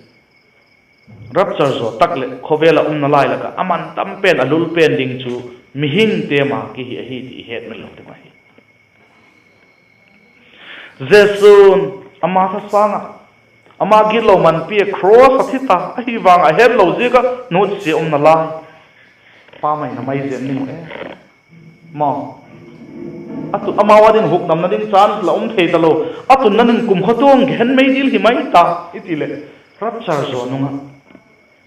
rapture zaw tak leh khawvel ah umna lai lak ah a man tam pen, a lul pen ding chu mihingte ma kihi ahi ti i hetmil lo ding ahi. Jesu'n ama thasâng ah, ama gitlo manpi ah cross a thi ta ahi vang a, hetlo ziak ah nutsia umna lai, pa mai na mai zen ding e. Maw, a tu, amau â ding hukdamna ding chance la um thei talo. A tunna ding kum khawtuang gen mei dil hi mai ta i ti leh, rapture zaw nung ah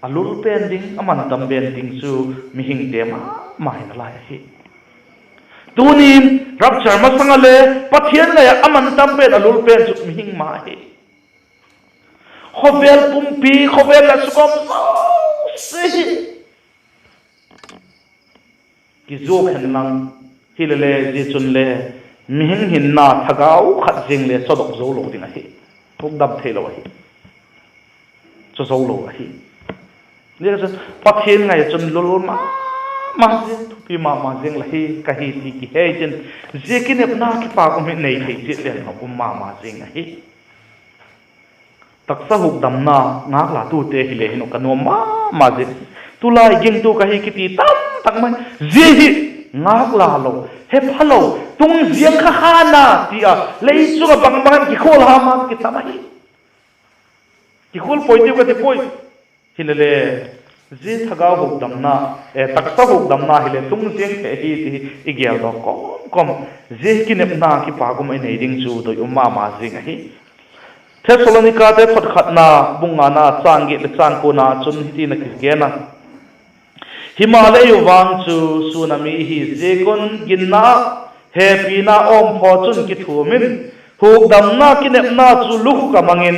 a lul pen ding, a man tam pen ding chu mihingte ma ma hi nalai ahi. Tuni'n rapture masang ah le Pathian ngai ah a man tam pen, a lul pen chu mihing ma ahi. Khawvel pumpi, khawvel leh a sukawm zosia hi kizuak hen lang, hilele zia chun le mihing hinna thagau khat ziang le chawdok zo lo ding ahi. Hukdam theilo ahi. Chu zo lo ahi. Zia chu Pathian ngai ah chun lul ma ma ziang, thupi ma ma ziang la hi ka hi ti kihei tin, zia kinepna kipâk um hi nei thei chiat le lo um ma ma ziang ahi. Taksa hukdamna ngâklatute hile hin uh ka nuam ma ma zing. Tulai gingtu ka hi kiti tam tak mai. Zia hi ngâkla lo, he pha lo, tung ziang kha kha na ti a, lei chung ah bang bang in kikhual ha ma kitam ahi. Kikhual poi tiu ka ti puai. Hilele, zia thagau hukdamna, e, taksa hukdamna hile tung ziang thei ahi ti i geldawk kawm kawm. Zia kinepna kipâk um i nei ding chu doi um ma ma zing ahi. Thessalonikate thot khatna bung ngana châng giat leh châng kuana chun hitin a kigen a: Himaleh, ei u vang chu sûn a mi i hi ziak un ginna, hepina awmphaw chun kithuam in, hukdamna kinepna chu lukhuk a mang in,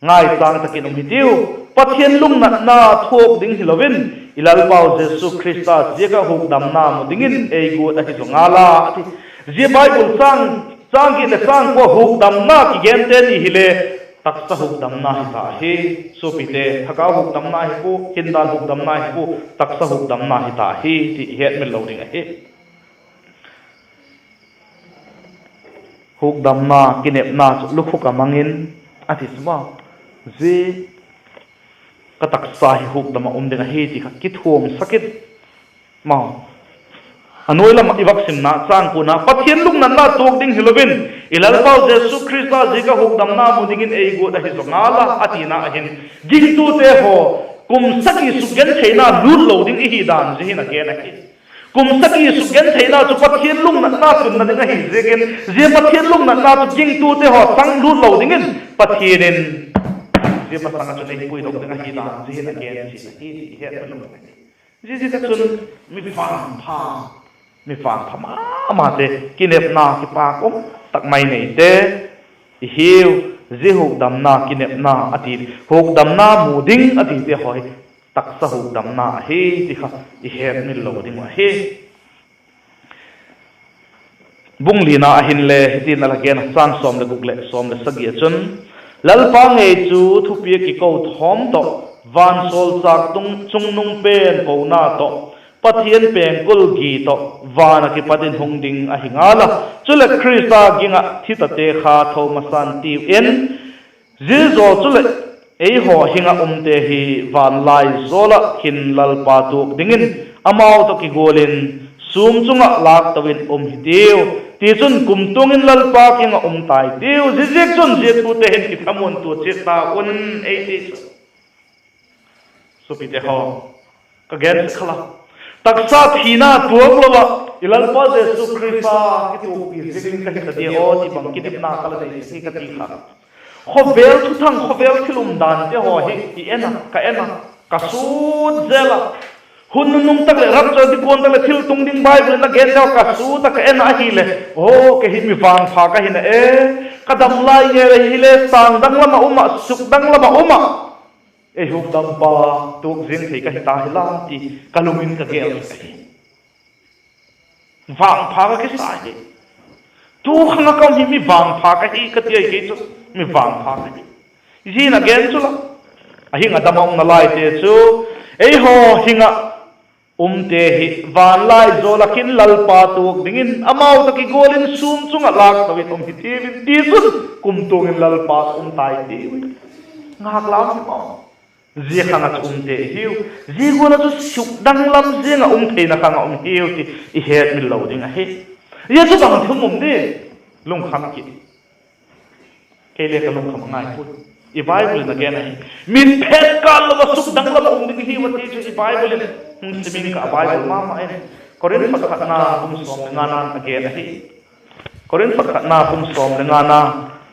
ngaichâng tak in um hitiu. Pathian lungnatna thuak ding hilo in, i Lalpau Jesu Khrista ziak ah hukdamna mu dingin ei guat ahi zaw ngal a, a ti. Zia Bible châng, châng giat leh châng kua hukdamna kigente ni hile, taksa hukdamna hi ta ahi. Suapite, thagau hukdamna hi pua, hindan hukdamna hi pua, taksa hukdamna hi ta ahi ti i hetmil lo ding ahi. Hukdamna kinepna chu lukhuk a mang in, a ti chu maw. Zia ka taksa hi hukdam ah um ding ahi ti kha kithuamsak in, maw. A nuai lam ah i vak simna châng kuana, Pathian lungnatna tuak ding hilo in, i Lalpau Jesu Khrista ziak ah hukdamna mu dingin ei guat ahi zaw ngal a, a tina ahin, gingtute haw, kum sagi sukgentheina lût lo ding i hi dan zia hin a gen ahi. Kum sagi sukgentheina chu Pathian lungnatna tunna ding ahi ziakin, zia Pathian lungnatna chu gingtute haw chang lût lo dingin Pathian in zia masang ah chun ei puidok ding ahi dan zia hin a gen chiat ahi ti i hetmil lo ding ahi. Ziaziakchun, mi vangpha, mi vangpha ma mate, kinepna kipâk um tak mai neite i hiu. Zia hukdamna kinepna a ti, hukdamna mu ding a tite haw hi taksa hukdamna ahi ti kha i hetmil lo ding uh ahi. Bung lina ah hinle hitin a la gen a, châng sawm leh guk leh sawm leh sagi ah chun, Lalpa ngei chu thupiak kiko thawm tawh, vansawlchâk tung chungnung pen kona tawh, Pathian pengkul gi tawh van ah kipat in hung ding ahi ngal a, chuleh Khrista ging ah thi tate kha tho masan tiu in, zia zaw chuleh eihaw hing ah umte hi vanlai zawl ah hin Lalpa tuak dingin amau tawh kigual in sûm chung ah lâkto in um hitiu; tichun kumtuang in Lalpa kiang ah um tai tiu. Ziaziakchun zia thute hin kithamuantua chiat ta un, ei ti chu. Suapite haw, ka gen sek kha la, taksa thina tuak lo ah i Lalpa Jesu Khrista kituakpi ziakin ka hi ta dia aw ti bang kinepna ka la nei sek hi ka ti kha. Khawvel thuthang, khawvel thil umdante haw hi i en a, ka en a, ka sût zel a. Hun nunung tak leh rapture di kuan tak leh thil tung ding Bible in a gente haw ka sût a, ka en a ahileh, aw, kei hi mi vangpha ka hi na e. Ka dam lai ngei a hile sâng dang lam ah um ah, suk dang lam ah um ah, ei hukdampa tuak ziang thei ka hi ta hi la ti ka lung in ka gel sek ahi. Vangpha ka kisa hi. Tu khang ah ka um hi mi vangpha ka hi ka ti ai kei chu, mi vangpha ka hi. Zia in a gen chu la, a hing ah dam ah umna laite chu, eihaw hing ah umte hi vanlai zawl ah hin Lalpa tuak dingin amau tawh kigual in sûm chung ah lâkto in um hitiu in, tichun kumtuang in Lalpa tawh um tai tiu in. Ngâk la um aw. Zia khang ah chu um te i hiu. Zia gual ah chu sukdanglam ziang ah um theina khang ah um hiu ti i hetmil lo ding ahi. Zia chu bang thum um di? Lungkham kit. Kei le ka lungkham a ngai puai. I Bible in a gen ahi. Mitphet kâl lo ah sukdanglam ah um ding i hiu a ti chu i Bible in hung sim ing ka, a Bible ma ma in. Korinth khatna bung sawm le ngana a gen ahi. Korinth khatna bung sawm le ngana,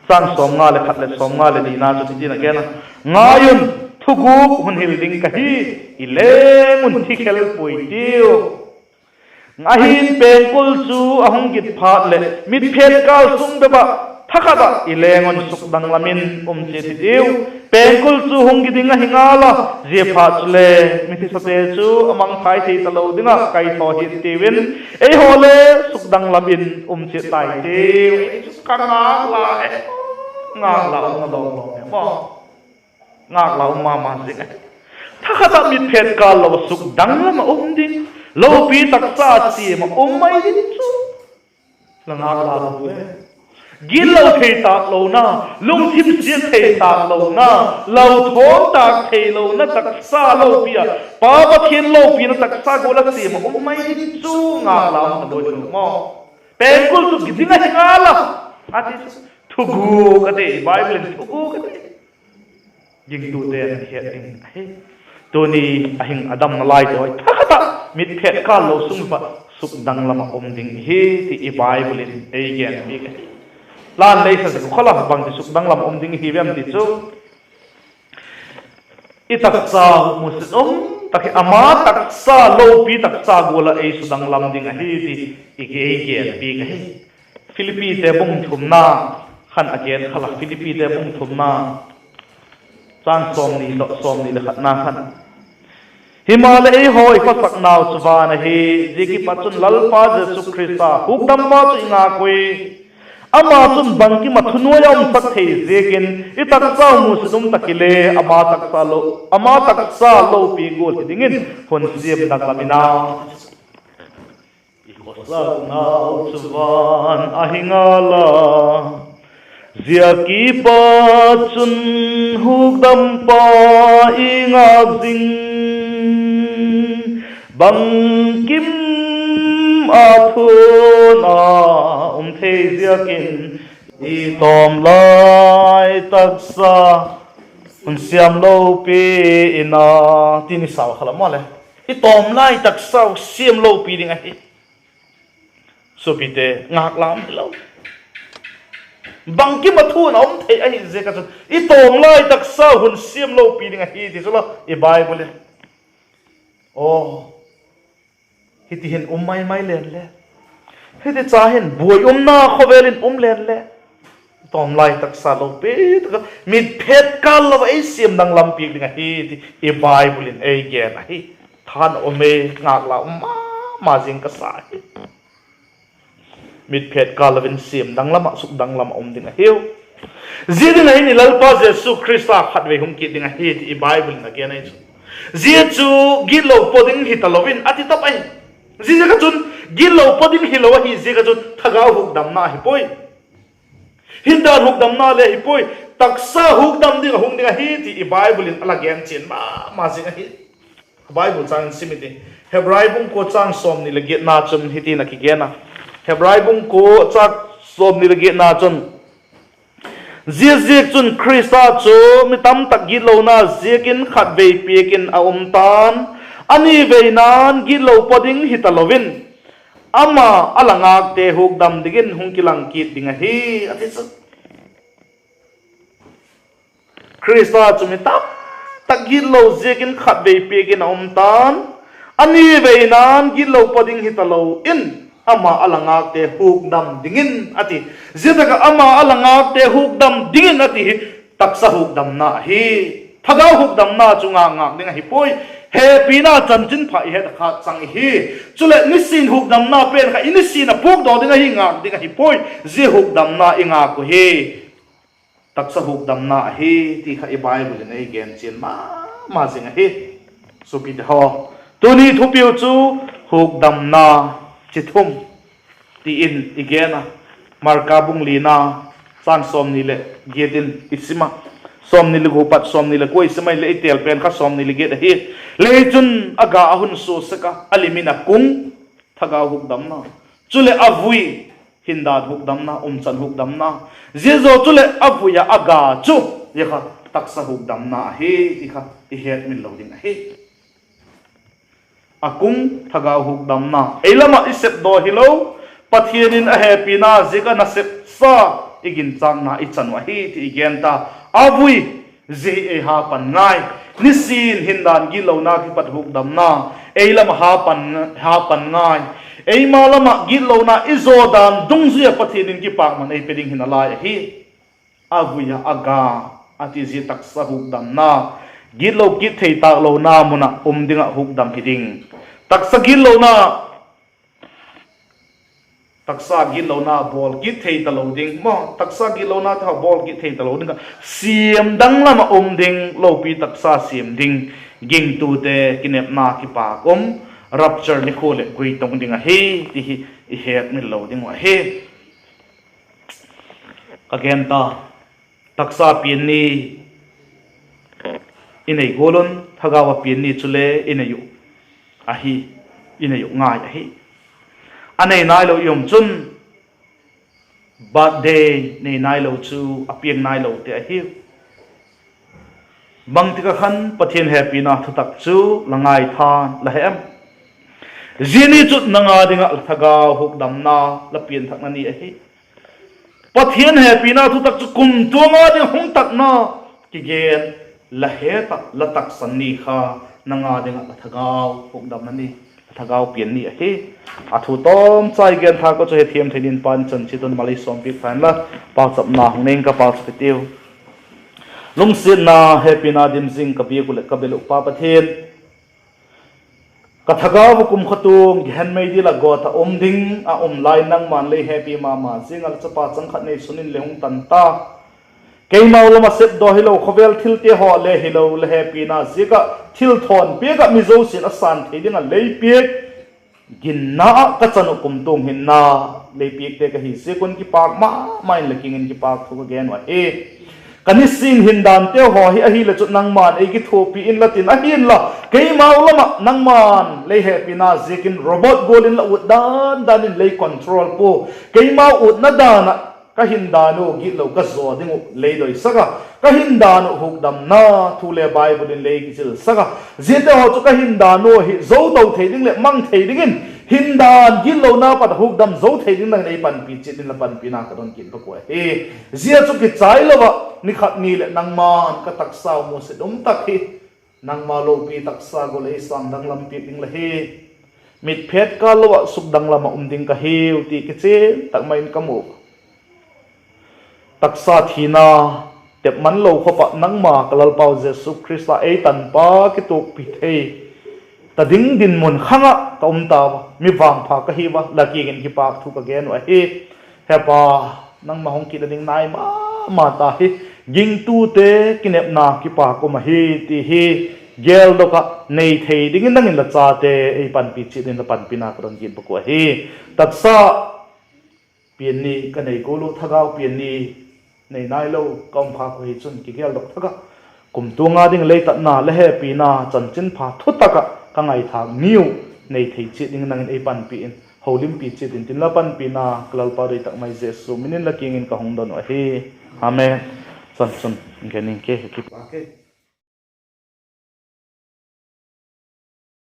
châng sawmnga leh khat leh sawmnga leh nina chun hitin a gen a: Ngai un, thugûk hun hil ding ka hi, i leng un thi khel puai tiu. Ahi'n, pengkul chu a hung git phat leh mitphet kâl sung bep ah thakhat ah i leng un sukdanglam in um chiat hitiu. Pengkul chu hung gi ding ahi ngal a, ziaphat chule mithasate chu a mangthai thei talo ding ah kaithaw hitiu in, eihaw le sukdanglam in um chiat tai tiu. Ka ngâk la e, ngâk la umna lawm lawm e maw. Ngâk la um ma ma zing e. Thakhat ah mitphet kâl lo ah sukdanglam ah um ding, lopi taksa siam ah um mai ding chu la ngâk la lo e. Gitlo thei tâk lona, lungthim siat thei tâk lona, lo thawn tâk theilona taksa lopi ah, Pa Pathian lopina taksa gual ah siam ah um mai ding chu ngâk la umna lawm lawm maw. Pengkul chu gi ding ahi ngal a, a ti chu. Thugûk a ti, Bible in thugûk a ti. Gingtute'n het ding ahi. Tuni a hing a damna laite haw, thakhat ah mitphet kâl lo sung bep ah sukdanglam ah um ding hi ti i Bible in ei gen piak ahi. La'n lei sa zek u kha la, bangti sukdanglam ah um ding i hiu em ti chu, i taksa musit um tak hi ama taksa lopi taksa gual ah ei sukdanglam ding ahi ti i ei gen piak ahi. Philippite bung thumna khan a gen kha la, Philippite bung thumna châng sawmni tawh sawmni leh khatna khan, himaleh eihaw i khawsaknau chu van ahi. Zia kipat chun Lalpa Jesu Khrista hukdampa chu i ngâk ui. Ama chun bangkim ah thunuai a umsak thei ziakin i taksau musit um tak hile ama taksa lo, ama taksa lopi gual hi dingin hun siam danglam in a. I khawsaknau chu van ahi ngal a, zia kipat chun hukdampa i ngâk zing. Bangkim ah thunuai a um thei ziakin i tawm lai taksa hun siam lopi in a, ti'n i sau kha la maw le. I tawm lai taksau siam lopi ding ahi. Suapite, ngâk la um hilo. Bangkim ah thunuai a um thei ahi ziak ah chun i tawm lai taksau hun siam lopi ding ahi ti chu la i Bible in. Aw, hiti hin um mai mai len le, hiti cha hin buai umna khawvel in um len le, tawm lai taksa lopi tak ah mitphet kâl lo ah ei siam danglam piak ding ahi ti i Bible in ei gen ahi. Than um e, ngâk la um ma ma zing ka sa hi. Mitphet kâl lo in siam danglam ah, sukdanglam ah um ding ahiu. Zia ding ahin i Lalpa Jesu Khrista khatvei hung kit ding ahi ti i Bible in a gen ahi chu. Zia chu gitlo paw ding hi talo in a ti tap ahi. Ziaziak ah chun gitlo paw ding hilo ahi ziak ah chun thagau hukdamna ahi puai. Hindan hukdamna le hi puai, taksa hukdam ding a hung ding ahi ti i Bible in a la gen chian ma ma zing ahi. Bible châng in sim i ti. Hebrai bung kua châng sawmni leh giatna chun hitin a kigen a. Hebrai bung kua châng sawmni leh giatna chun, ziaziakchun Khrista chu mi tamtak gitlona ziakin khatvei piak in a um ta'n, a niveina'n gitlo paw ding hi talo in, ama a la ngâkte hukdam dingin hung kilang kit ding ahi, a ti chu. Khrista chu mi tamtak gitlo ziakin khatvei piak in a um ta'n, a niveina'n gitlo paw ding hi talo in, ama a la ngâkte hukdam dingin a ti. Zia tak ah ama a la ngâkte hukdam dingin a ti hi taksa hukdamna ahi. Thagau hukdamna chu ngâk ngâk ding ahi puai. Hepina chanchinpha i het a kha chang ihi. Chuleh nisin hukdamna pen kha i nisin a puakdaw ding ahi, ngâk ding ahi puai. Zia hukdamna i ngâk uhi. Taksa hukdamna ahi ti kha i Bible in ei gen chian ma ma zing ahi. Suapite haw, tuni thupiu chu hukdamna chi thum ti in i gen a. Marka bung lina, châng sawmni leh giat in i sim a. Sawmni le kua pat sawmni le kua i sim ahileh i têl pen kha sawmni le giat ahi. Lei chun a ga a hun sua sek a, a lim in a kung, thagau hukdamna, chuleh a vui, hindan hukdamna, umchan hukdamna, zia zaw chuleh a vui ah a ga chu, zia kha taksa hukdamna ahi ti kha i hetmil lo ding ahi. A kung, thagau hukdamna, ei lam ah i sepdaw hilo, Pathian in a hepina ziak ah nasepsa i ginchâkna i chan uh ahi ti i gen ta. A vui, zia hi ei hapan ngai. Nisin hindan gitlona kipat hukdamna ei lam ah hapan ngai. Eima lam ah gitlona i zaw dan dungzui ah Pathian in kipakman ei pe ding hi nalai ahi. A vui ah a ga, a ti zia taksa hukdamna, gitlo kit thei tâk lona mun ah um ding ah hukdam hi ding. Taksa gitlona, taksa gitlona bawl kit thei talo ding maw, taksa gitlona tawh bawl kit thei talo ding ah siam danglam ah um ding, lopi taksa siam ding, gingtute kinepna kipâk um, rapture nikhua leh guitung ding ahi ti hi i hetmil lo ding uh ahi. Ka gen ta, taksa pian ni i nei gual un, thagau a pian ni chule i nei uh ahi, i nei uh ngai ahi. A nei nailo i um chun, birthday nei nailo chu a piang nailote ahiu. Bangtik ah khan Pathian hepina thutak chu la ngaitha'n la he em? Zia ni chu nang â ding ah la thagau hukdamna, la pianthakna ni ahi. Pathian hepina thutak chu kumtuang â ding hung takna kigen, la he tak, la taksan ni kha, nang â ding ah la thagau hukdamna ni, la thagau pian ni ahi. A thu tawmchai gen thâk uh chu hethiam thei dingin Pa'n chan chiat un mal ei sawmpiak ta inla, pauchapna hung nei ing ka, pauchap hitiu. Lungsiatna, hepina dim zing ka biak uh leh ka bel uh Pa Pathian, ka thagau uh kumkhua tuang gehen mei dil ah gawt ah um ding ah um lai, nangma'n lei hepi ma ma ziang ah la chapa chang khat neisun in le hung tan ta. Keimau lam ah sepdaw hilo, khawvel thilte haw le hilo, la hepina ziak ah thilthawn piak ah mi zosia'n a sân thei ding ah lei piak, ginna ah ka chan uh kumtuang hinna lei piakte ka hi ziak un kipâk ma ma in la kiang in kipâk thu ka gen uh ahi. Ka nisin hindanteu haw hi ahileh chu nangma'n ei kithuapi inla tin, ahi'n la keimau lam ah nangma'n lei hepina ziakin robot gual in la ut dan dan in lei control pua, keimau utna dan ah ka hindan uh gitlo ka zaw ding uh lei doisak a, ka hindan uh hukdamna thu le Bible in lei kizilsak a, ziate haw chu ka hindan uh hi zo to thei ding leh mang thei dingin, hindan gitlona pat hukdam zo thei dingin ei panpi chiat in la panpina ka don kit bak uh ahi. Zia chu kichai lo ah ni khat ni leh nangma'n ka taksa uh musit um tak hi, nangma lopi taksa gual ei sâng danglam piak ding la hi. Mitphet kâl lo ah sukdanglam ah um ding ka hiu ti kichian tak mai in ka mu. Taksa thina tepman lo khop ah nangma ka Lalpau Jesu Khrista ei tanpa kituakpi thei ta ding dinmun khang ah ka um ta ua, mi vangpha ka hi ua, la kiang in kipâk thu ka gen uh ahi. He Pa, nangma hung kit a ding nai ma ma ta hi, gingtute kinepna kipâk um ahi ti hi geldok ah nei thei dingin nang in la chate ei panpi chiat in la panpina ka don kit bak uh ahi. Taksa pian ni ka nei gual uh, thagau pian ni nei nailo ka um khâk uh hi chun kigeldok thak ah, kumtuang â ding lei tatna, la hepina chanchinpha thutak ah ka ngaithâk ni uh nei thei chiat dingin nang in ei panpi in, holimpi chiat intin, la panpina ka Lalpa doi tak mai Jesu min in la kiang in ka hung don uh ahi. Amen. Chan chun gen ing ke, kipâk e.